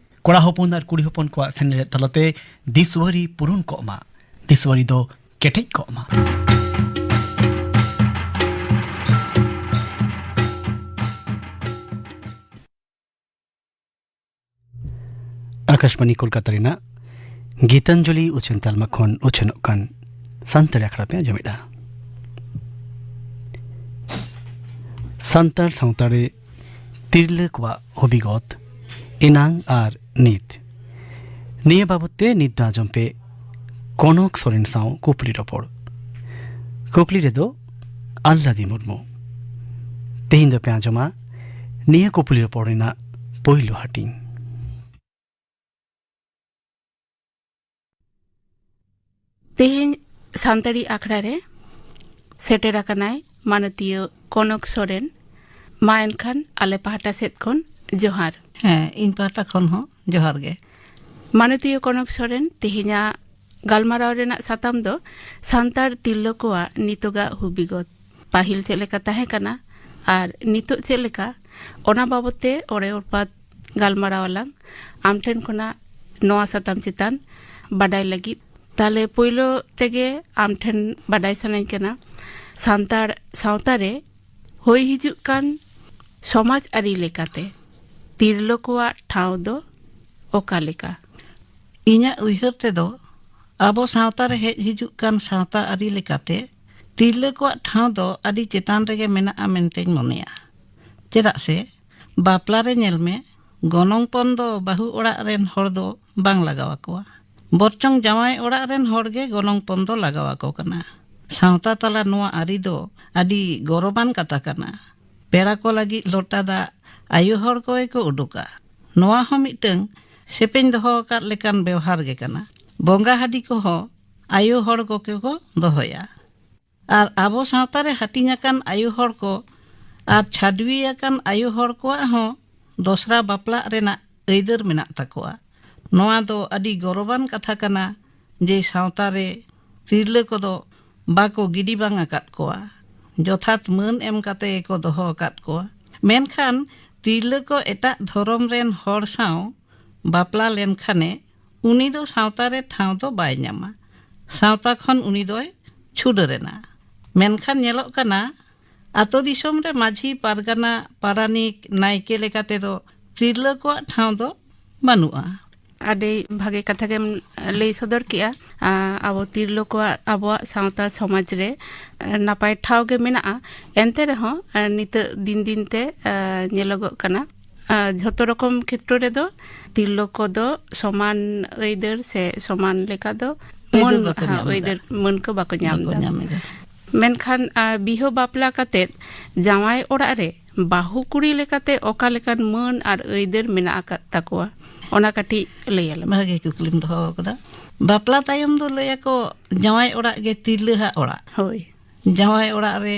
ᱠᱚᱲᱟ ᱦᱚᱯᱚᱱ ᱟᱨ ᱠᱩᱲᱤ ᱦᱚᱯᱚᱱ ᱠᱚᱣᱟᱜ ᱥᱮᱱᱮᱞᱮᱫ ᱛᱟᱞᱟᱛᱮ ᱫᱤᱥᱣᱟᱹᱨᱤ ᱯᱩᱨᱩᱱ ᱠᱚᱜ ᱢᱟ, ᱫᱤᱥᱣᱟᱹᱨᱤ ᱫᱚ ᱠᱮᱴᱮᱡ ᱠᱚᱜ ᱢᱟ᱾ ᱟᱠᱟᱥᱵᱟᱱᱤ ᱠᱳᱞᱠᱟᱛᱟ ᱨᱮᱱᱟᱜ ᱜᱤᱛᱟᱧᱡᱚᱞᱤ ᱩᱪᱷᱟᱹᱱ ᱛᱟᱞᱢᱟ ᱠᱷᱚᱱ ᱩᱪᱷᱟᱹᱱᱚᱜ ᱠᱟᱱ ᱥᱟᱱᱛᱟᱲᱤ ᱟᱠᱷᱲᱟ ᱯᱮ ᱟᱸᱡᱚᱢᱮᱫᱼᱟ᱾ ᱥᱟᱱᱛᱟᱲ ᱥᱟᱶᱛᱟ ᱨᱮ ᱛᱤᱨᱞᱟᱹ ᱠᱚᱣᱟᱜ ᱦᱚᱵᱤᱜᱚᱛ, ᱮᱱᱟᱝ ᱟᱨ ᱱᱤᱛ, ᱱᱤᱭᱟᱹ ᱵᱟᱵᱚᱛ ᱛᱮ ᱱᱤᱛ ᱫᱚ ᱟᱸᱡᱚᱢ ᱯᱮ ᱠᱚᱱᱚᱠ ᱥᱚᱨᱮᱱ ᱥᱟᱶ ᱠᱩᱠᱞᱤ ᱨᱚᱯᱚᱲ᱾ ᱠᱩᱠᱞᱤ ᱨᱮᱫᱚ ᱟᱞᱞᱟᱫᱤ ᱢᱩᱨᱢᱩ᱾ ᱛᱮᱦᱮᱧ ᱫᱚᱯᱮ ᱟᱸᱡᱚᱢᱟ ᱱᱤᱭᱟᱹ ᱠᱩᱠᱞᱤ ᱨᱚᱯᱚᱲ ᱨᱮᱱᱟᱜ ᱯᱳᱭᱞᱳ ᱦᱟᱹᱴᱤᱧ᱾ ᱛᱮᱦᱮᱧ ᱥᱟᱱᱛᱟᱲᱤ ᱟᱠᱷᱲᱟ ᱨᱮ ᱥᱮᱴᱮᱨ ᱟᱠᱟᱱᱟᱭ ᱢᱟᱱᱚᱛᱤᱭᱟᱹ ᱠᱚᱱᱚᱠ ᱥᱚᱨᱮᱱ᱾ ᱢᱟ ᱮᱱᱠᱷᱟᱱ ᱟᱞᱮ ᱯᱟᱦᱴᱟ ᱥᱮᱫ ᱠᱷᱚᱱ ᱡᱚᱦᱟᱨ᱾ ᱦᱮᱸ, ᱤᱧ ᱯᱟᱦᱴᱟ ᱠᱷᱚᱱ ᱦᱚᱸ ᱡᱚᱦᱟᱨ ᱜᱮ᱾ ᱢᱟᱱᱚᱛᱤᱭᱟᱹ ᱠᱚᱱᱚᱠ ᱥᱚᱨᱮᱱ, ᱛᱮᱦᱮᱧᱟᱜ ᱜᱟᱞᱢᱟᱨᱟᱣ ᱨᱮᱱᱟᱜ ᱥᱟᱛᱟᱢ ᱫᱚ ᱥᱟᱱᱛᱟᱲ ᱛᱤᱨᱞᱟᱹ ᱠᱚᱣᱟᱜ ᱱᱤᱛᱚᱜᱟᱜ ᱦᱩᱵᱤᱜᱚᱛ, ᱯᱟᱹᱦᱤᱞ ᱪᱮᱫ ᱞᱮᱠᱟ ᱛᱟᱦᱮᱸ ᱠᱟᱱᱟ ᱟᱨ ᱱᱤᱛᱚᱜ ᱪᱮᱫ ᱞᱮᱠᱟ, ᱚᱱᱟ ᱵᱟᱵᱚᱛ ᱛᱮ ᱚᱲᱮ ᱚᱲᱯᱟᱛ ᱜᱟᱞᱢᱟᱨᱟᱣ ᱟᱞᱟᱝ᱾ ᱟᱢ ᱴᱷᱮᱱ ᱠᱷᱚᱱᱟᱜ ᱱᱚᱣᱟ ᱥᱟᱛᱟᱢ ᱪᱮᱛᱟᱱ ᱵᱟᱰᱟᱭ ᱞᱟᱹᱜᱤᱫ, ᱛᱟᱦᱞᱮ ᱯᱳᱭᱞᱳ ᱛᱮᱜᱮ ᱟᱢ ᱴᱷᱮᱱ ᱵᱟᱰᱟᱭ ᱥᱟᱱᱟᱧ ᱠᱟᱱᱟ, ᱥᱟᱱᱛᱟᱲ ᱥᱟᱶᱛᱟ ᱨᱮ ᱦᱩᱭ ᱦᱤᱡᱩᱜ ᱠᱟᱱ ᱥᱚᱢᱟᱡᱽ ᱟᱹᱨᱤ ᱞᱮᱠᱟᱛᱮ ᱛᱤᱨᱞᱟᱹ ᱠᱚᱣᱟᱜ ᱴᱷᱟᱶ ᱫᱚ ᱚᱠᱟ ᱞᱮᱠᱟ? ᱤᱧᱟᱹᱜ ᱩᱭᱦᱟᱹᱨ ᱛᱮᱫᱚ, ᱟᱵᱚ ᱥᱟᱶᱛᱟ ᱨᱮ ᱦᱮᱡ ᱦᱤᱡᱩᱜ ᱠᱟᱱ ᱥᱟᱶᱛᱟ ᱟᱹᱨᱤ ᱞᱮᱠᱟᱛᱮ ᱛᱤᱨᱞᱟᱹ ᱠᱚᱣᱟᱜ ᱴᱷᱟᱶ ᱫᱚ ᱟᱹᱰᱤ ᱪᱮᱛᱟᱱ ᱨᱮᱜᱮ ᱢᱮᱱᱟᱜᱼᱟ ᱢᱮᱱᱛᱮᱧ ᱢᱚᱱᱮᱭᱟ᱾ ᱪᱮᱫᱟᱜ ᱥᱮ, ᱵᱟᱯᱞᱟ ᱨᱮ ᱧᱮᱞ ᱢᱮ, ᱜᱚᱱᱚᱝ ᱯᱚᱱ ᱫᱚ ᱵᱟᱹᱦᱩ ᱚᱲᱟᱜ ᱨᱮᱱ ᱦᱚᱲ ᱫᱚ ᱵᱟᱝ ᱞᱟᱜᱟᱣ ᱟᱠᱚᱣᱟ, ᱵᱚᱨᱪᱚᱝ ᱡᱟᱶᱟᱭ ᱚᱲᱟᱜ ᱨᱮᱱ ᱦᱚᱲ ᱜᱮ ᱜᱚᱱᱚᱝ ᱯᱚᱱ ᱫᱚ ᱞᱟᱜᱟᱣ ᱟᱠᱚ ᱠᱟᱱᱟ᱾ ᱥᱟᱶᱛᱟ ᱛᱟᱞᱟ ᱱᱚᱣᱟ ᱟᱹᱨᱤ ᱫᱚ ᱟᱹᱰᱤ ᱜᱚᱨᱚᱵᱟᱱ ᱠᱟᱛᱷᱟ ᱠᱟᱱᱟ᱾ ᱯᱮᱲᱟ ᱠᱚ ᱞᱟᱹᱜᱤᱫ ᱞᱚᱴᱟ ᱫᱟᱜ ᱟᱭᱳ ᱦᱚᱲ ᱠᱚᱜᱮ ᱠᱚ ᱩᱰᱩᱠᱟ᱾ ᱱᱚᱣᱟ ᱦᱚᱸ ᱢᱤᱫᱴᱟᱝ ᱥᱮᱯᱮᱧ ᱫᱚᱦᱚ ᱟᱠᱟᱫ ᱞᱮᱠᱟᱱ ᱵᱮᱣᱦᱟᱨ ᱜᱮ ᱠᱟᱱᱟ᱾ ᱵᱚᱸᱜᱟ ᱦᱟᱺᱰᱤ ᱠᱚᱦᱚᱸ ᱟᱭᱳ ᱦᱚᱲ ᱠᱚᱜᱮ ᱠᱚ ᱫᱚᱦᱚᱭᱟ᱾ ᱟᱨ ᱟᱵᱚ ᱥᱟᱶᱛᱟ ᱨᱮ ᱦᱟᱹᱴᱤᱧ ᱟᱠᱟᱱ ᱟᱭᱳ ᱦᱚᱲ ᱠᱚ ᱟᱨ ᱪᱷᱟᱹᱰᱣᱤ ᱟᱠᱟᱱ ᱟᱭᱳ ᱦᱚᱲ ᱠᱚᱣᱟᱜ ᱦᱚᱸ ᱫᱚᱥᱨᱟ ᱵᱟᱯᱞᱟᱜ ᱨᱮᱱᱟᱜ ᱟᱹᱭᱫᱟᱹᱨ ᱢᱮᱱᱟᱜ ᱛᱟᱠᱚᱣᱟ᱾ ᱱᱚᱣᱟ ᱫᱚ ᱟᱹᱰᱤ ᱜᱚᱨᱚᱵᱟᱱ ᱠᱟᱛᱷᱟ ᱠᱟᱱᱟ ᱡᱮ ᱥᱟᱶᱛᱟ ᱨᱮ ᱛᱤᱨᱞᱟᱹ ᱠᱚᱫᱚ ᱵᱟᱠᱚ ᱜᱤᱰᱤ ᱵᱟᱝ ᱟᱠᱟᱫ ᱠᱚᱣᱟ, ᱡᱚᱛᱷᱟᱛ ᱢᱟᱹᱱ ᱮᱢ ᱠᱟᱛᱮ ᱜᱮᱠᱚ ᱫᱚᱦᱚ ᱟᱠᱟᱫ ᱠᱚᱣᱟ᱾ ᱢᱮᱱᱠᱷᱟᱱ ᱛᱤᱨᱞᱟᱹ ᱠᱚ ᱮᱴᱟᱜ ᱫᱷᱚᱨᱚᱢ ᱨᱮᱱ ᱦᱚᱲ ᱥᱟᱶ ᱵᱟᱯᱞᱟ ᱞᱮᱱᱠᱷᱟᱱᱮ, ᱩᱱᱤ ᱫᱚ ᱥᱟᱶᱛᱟ ᱨᱮ ᱴᱷᱟᱶ ᱫᱚ ᱵᱟᱭ ᱧᱟᱢᱟ᱾ ᱥᱟᱶᱛᱟ ᱠᱷᱚᱱ ᱩᱱᱤ ᱫᱚᱭ ᱪᱷᱩᱰᱟᱹᱨ ᱮᱱᱟ᱾ ᱢᱮᱱᱠᱷᱟᱱ ᱧᱮᱞᱚᱜ ᱠᱟᱱᱟ, ᱟᱛᱳ ᱫᱤᱥᱚᱢ ᱨᱮ ᱢᱟᱹᱡᱷᱤ, ᱯᱟᱨᱜᱟᱱᱟ, ᱯᱟᱨᱟᱱᱤᱠ, ᱱᱟᱭᱠᱮ ᱞᱮᱠᱟ ᱛᱮᱫᱚ ᱛᱤᱨᱞᱟᱹ ᱠᱚᱣᱟᱜ ᱴᱷᱟᱶ ᱫᱚ ᱵᱟᱹᱱᱩᱜᱼᱟ᱾ ᱟᱹᱰᱤ ᱵᱷᱟᱜᱮ ᱠᱟᱛᱷᱟ ᱜᱮᱢ ᱞᱟᱹᱭ ᱥᱚᱫᱚᱨ ᱠᱮᱜᱼᱟ᱾ ᱟᱸ, ᱟᱵᱚ ᱛᱤᱨᱞᱟᱹ ᱠᱚᱣᱟᱜ ᱟᱵᱚᱣᱟᱜ ᱥᱟᱶᱛᱟ ᱥᱚᱢᱟᱡᱽ ᱨᱮ, ᱟᱸ, ᱱᱟᱯᱟᱭ ᱴᱷᱟᱶ ᱜᱮ ᱢᱮᱱᱟᱜᱼᱟ᱾ ᱮᱱᱛᱮ ᱨᱮᱦᱚᱸ, ᱟᱸ, ᱱᱤᱛᱚᱜ ᱫᱤᱱ ᱫᱤᱱ ᱛᱮ, ᱟᱸ, ᱧᱮᱞᱚᱜᱚᱜ ᱠᱟᱱᱟ, ᱟᱸ, ᱡᱷᱚᱛᱚ ᱨᱚᱠᱚᱢ ᱠᱷᱮᱛᱨᱚ ᱨᱮᱫᱚ ᱛᱤᱨᱞᱟᱹ ᱠᱚᱫᱚ ᱥᱚᱢᱟᱱ ᱟᱹᱭᱫᱟᱹᱨ ᱥᱮ ᱥᱚᱢᱟᱱ ᱞᱮᱠᱟ ᱫᱚ ᱟᱹᱭᱫᱟᱹᱨ ᱢᱟᱹᱱ, ᱵᱟᱠᱚ ᱦᱮᱸ, ᱧᱟᱢ ᱮᱫᱟ᱾ ᱟᱹᱭᱫᱟᱹᱨ ᱢᱟᱹᱱ ᱠᱚ ᱵᱟᱠᱚ ᱧᱟᱢ ᱵᱟᱠᱚ ᱮᱫᱟ᱾ ᱧᱟᱢ ᱮᱫᱟ᱾ ᱢᱮᱱᱠᱷᱟᱱ, ᱟᱸ, ᱵᱤᱦᱟᱹ ᱵᱟᱯᱞᱟ ᱠᱟᱛᱮᱫ ᱡᱟᱶᱟᱭ ᱚᱲᱟᱜ ᱨᱮ ᱵᱟᱹᱦᱩ ᱠᱩᱲᱤ ᱞᱮᱠᱟᱛᱮ ᱚᱠᱟ ᱞᱮᱠᱟᱱ ᱢᱟᱹᱱ ᱟᱨ ᱟᱹᱭᱫᱟᱹᱨ ᱢᱮᱱᱟᱜ ᱟᱠᱟᱫ ᱛᱟᱠᱚᱣᱟ, ᱚᱱᱟ ᱠᱟᱹᱴᱤᱡ ᱞᱟᱹᱭ ᱟᱞᱮ ᱢᱮ᱾ ᱵᱷᱟᱜᱮ ᱠᱩᱠᱞᱤᱢ ᱫᱚᱦᱚ ᱟᱠᱟᱫᱟ᱾ ᱵᱟᱯᱞᱟ ᱛᱟᱭᱚᱢ ᱫᱚ ᱞᱟᱹᱭ ᱟᱠᱚ ᱡᱟᱶᱟᱭ ᱚᱲᱟᱜ ᱜᱮ ᱛᱤᱨᱞᱟᱹ ᱦᱟᱜ ᱚᱲᱟᱜ᱾ ᱦᱳᱭ᱾ ᱡᱟᱶᱟᱭ ᱚᱲᱟᱜ ᱨᱮ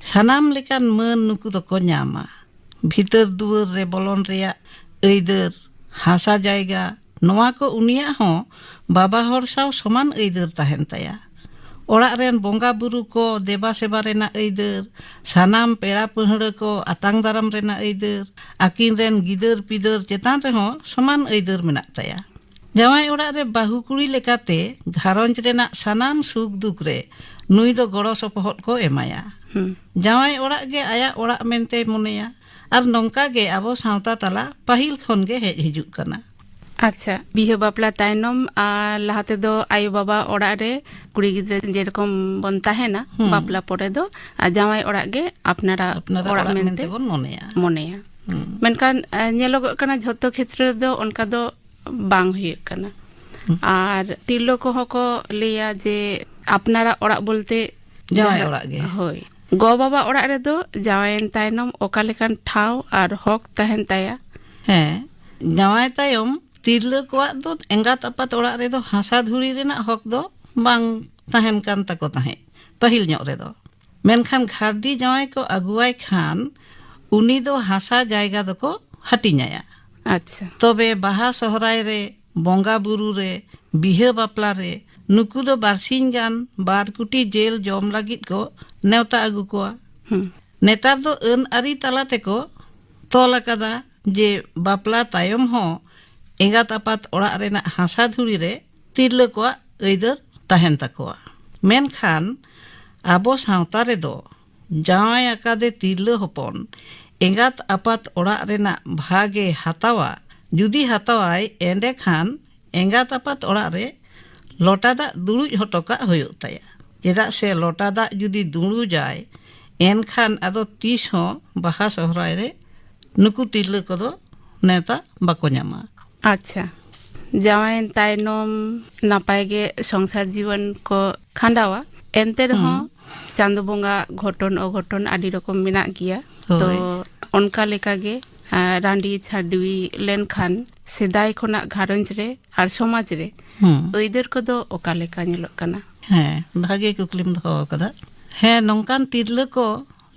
ᱥᱟᱱᱟᱢ ᱞᱮᱠᱟᱱ ᱢᱟᱹᱱ ᱱᱩᱠᱩ ᱫᱚᱠᱚ ᱧᱟᱢᱟ᱾ ᱵᱷᱤᱛᱟᱹᱨ ᱫᱩᱣᱟᱹᱨ ᱨᱮ ᱵᱚᱞᱚᱱ ᱨᱮᱭᱟᱜ ᱟᱹᱭᱫᱟᱹᱨ, ᱦᱟᱥᱟ ᱡᱟᱭᱜᱟ, ᱱᱚᱣᱟ ᱠᱚ ᱩᱱᱤᱭᱟᱜ ᱦᱚᱸ ᱵᱟᱵᱟ ᱦᱚᱲ ᱥᱟᱶ ᱥᱚᱢᱟᱱ ᱟᱹᱭᱫᱟᱹᱨ ᱛᱟᱦᱮᱱ ᱛᱟᱭᱟ᱾ ᱚᱲᱟᱜ ᱨᱮᱱ ᱵᱚᱸᱜᱟ ᱵᱩᱨᱩ ᱠᱚ ᱫᱮᱵᱟ ᱥᱮᱵᱟ ᱨᱮᱱᱟᱜ ᱟᱹᱭᱫᱟᱹᱨ, ᱥᱟᱱᱟᱢ ᱯᱮᱲᱟ ᱯᱟᱹᱦᱲᱟᱹ ᱠᱚ ᱟᱛᱟᱝ ᱫᱟᱨᱟᱢ ᱨᱮᱱᱟᱜ ᱟᱹᱭᱫᱟᱹᱨ, ᱟᱹᱠᱤᱱ ᱨᱮᱱ ᱜᱤᱫᱟᱹᱨ ᱯᱤᱫᱟᱹᱨ ᱪᱮᱛᱟᱱ ᱨᱮᱦᱚᱸ ᱥᱚᱢᱟᱱ ᱟᱹᱭᱫᱟᱹᱨ ᱢᱮᱱᱟᱜ ᱛᱟᱭᱟ᱾ ᱡᱟᱶᱟᱭ ᱚᱲᱟᱜ ᱨᱮ ᱵᱟᱹᱦᱩ ᱠᱩᱲᱤ ᱞᱮᱠᱟᱛᱮ ᱜᱷᱟᱨᱚᱸᱡᱽ ᱨᱮᱱᱟᱜ ᱥᱟᱱᱟᱢ ᱥᱩᱠ ᱫᱩᱠ ᱨᱮ ᱱᱩᱭ ᱫᱚ ᱜᱚᱲᱚ ᱥᱚᱯᱚᱦᱚᱫ ᱠᱚ ᱮᱢᱟᱭᱟ᱾ ᱦᱩᱸ᱾ ᱡᱟᱶᱟᱭ ᱚᱲᱟᱜ ᱜᱮ ᱟᱭᱟᱜ ᱚᱲᱟᱜ ᱢᱮᱱᱛᱮᱭ ᱢᱚᱱᱮᱭᱟ᱾ ᱟᱨ ᱱᱚᱝᱠᱟ ᱜᱮ ᱟᱵᱚ ᱥᱟᱶᱛᱟ ᱛᱟᱞᱟ ᱯᱟᱹᱦᱤᱞ ᱠᱷᱚᱱ ᱜᱮ ᱦᱮᱡ ᱦᱤᱡᱩᱜ ᱠᱟᱱᱟ᱾ ᱟᱪᱪᱷᱟ, ᱵᱤᱦᱟᱹ ᱵᱟᱯᱞᱟ ᱛᱟᱭᱱᱚᱢ, ᱟᱨ ᱞᱟᱦᱟ ᱛᱮᱫᱚ ᱟᱭᱳ ᱵᱟᱵᱟ ᱚᱲᱟᱜ ᱨᱮ ᱠᱩᱲᱤ ᱜᱤᱫᱽᱨᱟᱹ ᱡᱮᱨᱚᱠᱚᱢ ᱵᱚᱱ ᱛᱟᱦᱮᱱᱟ, ᱦᱩᱸ᱾ ᱵᱟᱯᱞᱟ ᱯᱚᱨᱮ ᱫᱚ, ᱟᱨ ᱡᱟᱶᱟᱭ ᱚᱲᱟᱜ ᱜᱮ ᱟᱯᱱᱟᱨᱟᱜ ᱟᱯᱱᱟᱨᱟᱜ ᱚᱲᱟᱜ ᱚᱲᱟᱜ ᱢᱮᱱᱛᱮ ᱢᱮᱱᱛᱮ ᱵᱚᱱ ᱢᱚᱱᱮᱭᱟ᱾ ᱢᱚᱱᱮᱭᱟ᱾ ᱦᱩᱸ᱾ ᱢᱮᱱᱠᱷᱟᱱ, ᱟᱸ, ᱧᱮᱞᱚᱜᱚᱜ ᱠᱟᱱᱟ ᱡᱷᱚᱛᱚ ᱠᱷᱮᱛᱨᱮ ᱨᱮᱫᱚ ᱚᱱᱠᱟ ᱫᱚ ᱵᱟᱝ ᱦᱩᱭᱩᱜ ᱠᱟᱱᱟ᱾ ᱦᱩᱸ᱾ ᱟᱨ ᱛᱤᱨᱞᱟᱹ ᱠᱚᱦᱚᱸ ᱠᱚ ᱞᱟᱹᱭᱟ ᱡᱮ ᱟᱯᱱᱟᱨᱟᱜ ᱚᱲᱟᱜ ᱵᱚᱞᱛᱮ ᱡᱟᱶᱟᱭ ᱡᱟᱦᱟᱸ ᱚᱲᱟᱜ ᱜᱮ᱾ ᱦᱳᱭ᱾ ᱜᱚ ᱵᱟᱵᱟ ᱚᱲᱟᱜ ᱨᱮᱫᱚ ᱡᱟᱶᱟᱭᱮᱱ ᱛᱟᱭᱱᱚᱢ ᱚᱠᱟ ᱞᱮᱠᱟᱱ ᱴᱷᱟᱶ ᱟᱨ ᱦᱚᱠ ᱛᱟᱦᱮᱱ ᱛᱟᱭᱟ? ᱦᱮᱸ, ᱡᱟᱶᱟᱭ ᱛᱟᱭᱚᱢ ᱛᱤᱨᱞᱟᱹ ᱠᱚᱣᱟᱜ ᱫᱚ ᱮᱸᱜᱟᱛ ᱟᱯᱟᱛ ᱚᱲᱟᱜ ᱨᱮᱫᱚ ᱦᱟᱥᱟ ᱫᱷᱩᱲᱤ ᱨᱮᱱᱟᱜ ᱦᱚᱠ ᱫᱚ ᱵᱟᱝ ᱛᱟᱦᱮᱱ ᱠᱟᱱ ᱛᱟᱠᱚ ᱛᱟᱦᱮᱸᱫ ᱯᱟᱹᱦᱤᱞ ᱧᱚᱜ ᱨᱮᱫᱚ᱾ ᱢᱮᱱᱠᱷᱟᱱ ᱜᱷᱟᱨᱫᱤ ᱡᱟᱶᱟᱭ ᱠᱚ ᱟᱹᱜᱩᱣᱟᱭ ᱠᱷᱟᱱ ᱩᱱᱤ ᱫᱚ ᱦᱟᱥᱟ ᱡᱟᱭᱜᱟ ᱫᱚᱠᱚ ᱦᱟᱹᱴᱤᱧᱟᱭᱟ᱾ ᱟᱪᱪᱷᱟ᱾ ᱛᱚᱵᱮ ᱵᱟᱦᱟ ᱥᱚᱦᱨᱟᱭ ᱨᱮ, ᱵᱚᱸᱜᱟ ᱵᱩᱨᱩ ᱨᱮ, ᱵᱤᱦᱟᱹ ᱵᱟᱯᱞᱟ ᱨᱮ ᱱᱩᱠᱩ ᱫᱚ ᱵᱟᱨᱥᱤᱧ ᱜᱟᱱ ᱵᱟᱨ ᱠᱩᱴᱤ ᱡᱮᱞ ᱡᱚᱢ ᱞᱟᱹᱜᱤᱫ ᱠᱚ ᱱᱮᱣᱛᱟ ᱟᱹᱜᱩ ᱠᱚᱣᱟ᱾ ᱦᱩᱸ᱾ ᱱᱮᱛᱟᱨ ᱫᱚ ᱟᱹᱱ ᱟᱹᱨᱤ ᱛᱟᱞᱟ ᱛᱮᱠᱚ ᱛᱚᱞ ᱟᱠᱟᱫᱟ ᱡᱮ ᱵᱟᱯᱞᱟ ᱛᱟᱭᱚᱢ ᱦᱚᱸ ᱮᱸᱜᱟᱛ ᱟᱯᱟᱛ ᱚᱲᱟᱜ ᱨᱮᱱᱟᱜ ᱦᱟᱥᱟ ᱫᱷᱩᱲᱤ ᱨᱮ ᱛᱤᱨᱞᱟᱹ ᱠᱚᱣᱟᱜ ᱟᱹᱭᱫᱟᱹᱨ ᱛᱟᱦᱮᱱ ᱛᱟᱠᱚᱣᱟ᱾ ᱢᱮᱱᱠᱷᱟᱱ ᱟᱵᱚ ᱥᱟᱶᱛᱟ ᱨᱮᱫᱚ ᱡᱟᱶᱟᱭ ᱟᱠᱟᱫᱮ ᱛᱤᱨᱞᱟᱹ ᱦᱚᱯᱚᱱ ᱮᱸᱜᱟᱛ ᱟᱯᱟᱛ ᱚᱲᱟᱜ ᱨᱮᱱᱟᱜ ᱵᱷᱟᱜᱽ ᱮ ᱦᱟᱛᱟᱣᱟ, ᱡᱩᱫᱤ ᱦᱟᱛᱟᱣᱟᱭ, ᱮᱸᱰᱮᱠᱷᱟᱱ ᱮᱸᱜᱟᱛ ᱟᱯᱟᱛ ᱚᱲᱟᱜ ᱨᱮ ᱞᱚᱴᱟ ᱫᱟᱜ ᱫᱩᱲᱩᱡ ᱦᱚᱴᱚ ᱠᱟᱜ ᱦᱩᱭᱩᱜ ᱛᱟᱭᱟ᱾ ᱪᱮᱫᱟᱜ ᱥᱮ ᱞᱚᱴᱟ ᱫᱟᱜ ᱡᱩᱫᱤ ᱫᱩᱲᱩᱡᱟᱭ, ᱮᱱᱠᱷᱟᱱ ᱟᱫᱚ ᱛᱤᱥ ᱦᱚᱸ ᱵᱟᱦᱟ ᱥᱚᱦᱨᱟᱭ ᱨᱮ ᱱᱩᱠᱩ ᱛᱤᱨᱞᱟᱹ ᱠᱚᱫᱚ ᱱᱮᱣᱛᱟ ᱵᱟᱠᱚ ᱧᱟᱢᱟ᱾ ᱟᱪᱪᱷᱟ, ᱡᱟᱶᱟᱭᱮᱱ ᱛᱟᱭᱱᱚᱢ ᱱᱟᱯᱟᱭ ᱜᱮ ᱥᱚᱝᱥᱟᱨ ᱡᱤᱵᱚᱱ ᱠᱚ ᱠᱷᱟᱸᱰᱟᱣᱟ, ᱮᱱᱛᱮ ᱨᱮᱦᱚᱸ ᱦᱩᱸ᱾ ᱪᱟᱸᱫᱚ ᱵᱚᱸᱜᱟ ᱜᱷᱚᱴᱚᱱ ᱚᱜᱷᱚᱴᱚᱱ ᱟᱹᱰᱤ ᱨᱚᱠᱚᱢ ᱢᱮᱱᱟᱜ ᱜᱮᱭᱟ᱾ ᱦᱳᱭ᱾ ᱛᱚ ᱚᱱᱠᱟ ᱞᱮᱠᱟ ᱜᱮ, ᱟᱸ, ᱨᱟᱺᱰᱤ ᱪᱷᱟᱹᱰᱣᱤ ᱞᱮᱱᱠᱷᱟᱱ ᱥᱮᱫᱟᱭ ᱠᱷᱚᱱᱟᱜ ᱜᱷᱟᱨᱚᱸᱡᱽ ᱨᱮ ᱟᱨ ᱥᱚᱢᱟᱡᱽ ᱨᱮ ᱦᱩᱸ᱾ ᱟᱹᱭᱫᱟᱹᱨ ᱠᱚᱫᱚ ᱚᱠᱟ ᱞᱮᱠᱟ ᱧᱮᱞᱚᱜ ᱠᱟᱱᱟ? ᱦᱮᱸ, ᱵᱷᱟᱜᱮ ᱠᱩᱠᱞᱤᱢ ᱫᱚᱦᱚ ᱟᱠᱟᱫᱟ᱾ ᱦᱮᱸ, ᱱᱚᱝᱠᱟᱱ ᱛᱤᱨᱞᱟᱹ ᱠᱚ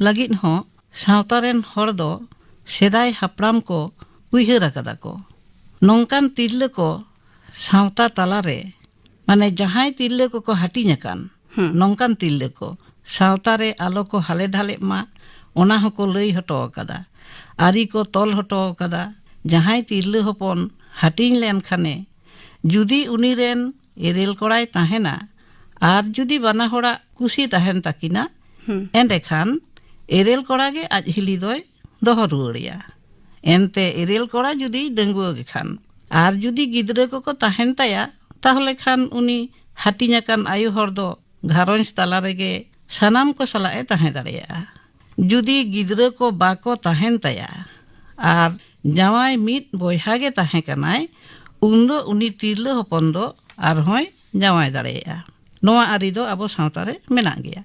ᱞᱟᱹᱜᱤᱫ ᱦᱚᱸ ᱥᱟᱶᱛᱟ ᱨᱮᱱ ᱦᱚᱲ ᱫᱚ ᱥᱮᱫᱟᱭ ᱦᱟᱯᱲᱟᱢ ᱠᱚ ᱩᱭᱦᱟᱹᱨ ᱟᱠᱟᱫᱟ ᱠᱚ᱾ ᱱᱚᱝᱠᱟᱱ ᱛᱤᱨᱞᱟᱹ ᱠᱚ ᱥᱟᱶᱛᱟ ᱛᱟᱞᱟᱨᱮ, ᱢᱟᱱᱮ ᱡᱟᱦᱟᱸᱭ ᱛᱤᱨᱞᱟᱹ ᱠᱚᱠᱚ ᱦᱟᱹᱴᱤᱧ ᱟᱠᱟᱱ, ᱦᱩᱸ᱾ ᱱᱚᱝᱠᱟᱱ ᱛᱤᱨᱞᱟᱹ ᱠᱚ ᱥᱟᱶᱛᱟ ᱨᱮ ᱟᱞᱚ ᱠᱚ ᱦᱟᱞᱮ ᱰᱷᱟᱞᱮᱜ ᱢᱟ, ᱚᱱᱟ ᱦᱚᱸᱠᱚ ᱞᱟᱹᱭ ᱦᱚᱴᱚ ᱟᱠᱟᱫᱟ᱾ ᱟᱹᱨᱤ ᱠᱚ ᱛᱚᱞ ᱦᱚᱴᱚ ᱟᱠᱟᱫᱟ᱾ ᱡᱟᱦᱟᱸᱭ ᱛᱤᱨᱞᱟᱹ ᱦᱚᱯᱚᱱ ᱦᱟᱹᱴᱤᱧ ᱞᱮᱱ ᱠᱷᱟᱱᱮ, ᱡᱩᱫᱤ ᱩᱱᱤ ᱨᱮᱱ ᱮᱨᱮᱞ ᱠᱚᱲᱟᱭ ᱛᱟᱦᱮᱱᱟ ᱟᱨ ᱡᱩᱫᱤ ᱵᱟᱱᱟ ᱦᱚᱲᱟᱜ ᱠᱩᱥᱤ ᱛᱟᱦᱮᱱ ᱛᱟᱹᱠᱤᱱᱟ, ᱦᱩᱸ᱾ ᱮᱸᱰᱮᱠᱷᱟᱱ ᱮᱨᱮᱞ ᱠᱚᱲᱟ ᱜᱮ ᱟᱡ ᱦᱤᱞᱤ ᱫᱚᱭ ᱫᱚᱦᱚ ᱨᱩᱣᱟᱹᱲᱮᱭᱟ᱾ ᱮᱱᱛᱮ ᱮᱨᱮᱞ ᱠᱚᱲᱟ ᱡᱩᱫᱤ ᱰᱟᱺᱜᱩᱣᱟᱹ ᱜᱮ ᱠᱷᱟᱱ ᱟᱨ ᱡᱩᱫᱤ ᱜᱤᱫᱽᱨᱟᱹ ᱠᱚᱠᱚ ᱛᱟᱦᱮᱱ ᱛᱟᱭᱟ, ᱛᱟᱦᱚᱞᱮ ᱠᱷᱟᱱ ᱩᱱᱤ ᱦᱟᱹᱴᱤᱧ ᱟᱠᱟᱱ ᱟᱭᱳ ᱦᱚᱲ ᱫᱚ ᱜᱷᱟᱨᱚᱸᱡᱽ ᱛᱟᱞᱟ ᱨᱮᱜᱮ ᱥᱟᱱᱟᱢ ᱠᱚ ᱥᱟᱞᱟᱜ ᱮ ᱛᱟᱦᱮᱸ ᱫᱟᱲᱮᱭᱟᱜᱼᱟ᱾ ᱡᱩᱫᱤ ᱜᱤᱫᱽᱨᱟᱹ ᱠᱚ ᱵᱟᱠᱚ ᱛᱟᱦᱮᱱ ᱛᱟᱭᱟ ᱟᱨ ᱡᱟᱶᱟᱭ ᱢᱤᱫ ᱵᱚᱭᱦᱟ ᱜᱮ ᱛᱟᱦᱮᱸ ᱠᱟᱱᱟᱭ, ᱩᱱᱫᱚ ᱩᱱᱤ ᱛᱤᱨᱞᱟᱹ ᱦᱚᱯᱚᱱ ᱫᱚ ᱟᱨᱦᱚᱸᱭ ᱡᱟᱶᱟᱭ ᱫᱟᱲᱮᱭᱟᱜᱼᱟ᱾ ᱱᱚᱣᱟ ᱟᱹᱨᱤ ᱫᱚ ᱟᱵᱚ ᱥᱟᱶᱛᱟ ᱨᱮ ᱢᱮᱱᱟᱜ ᱜᱮᱭᱟ᱾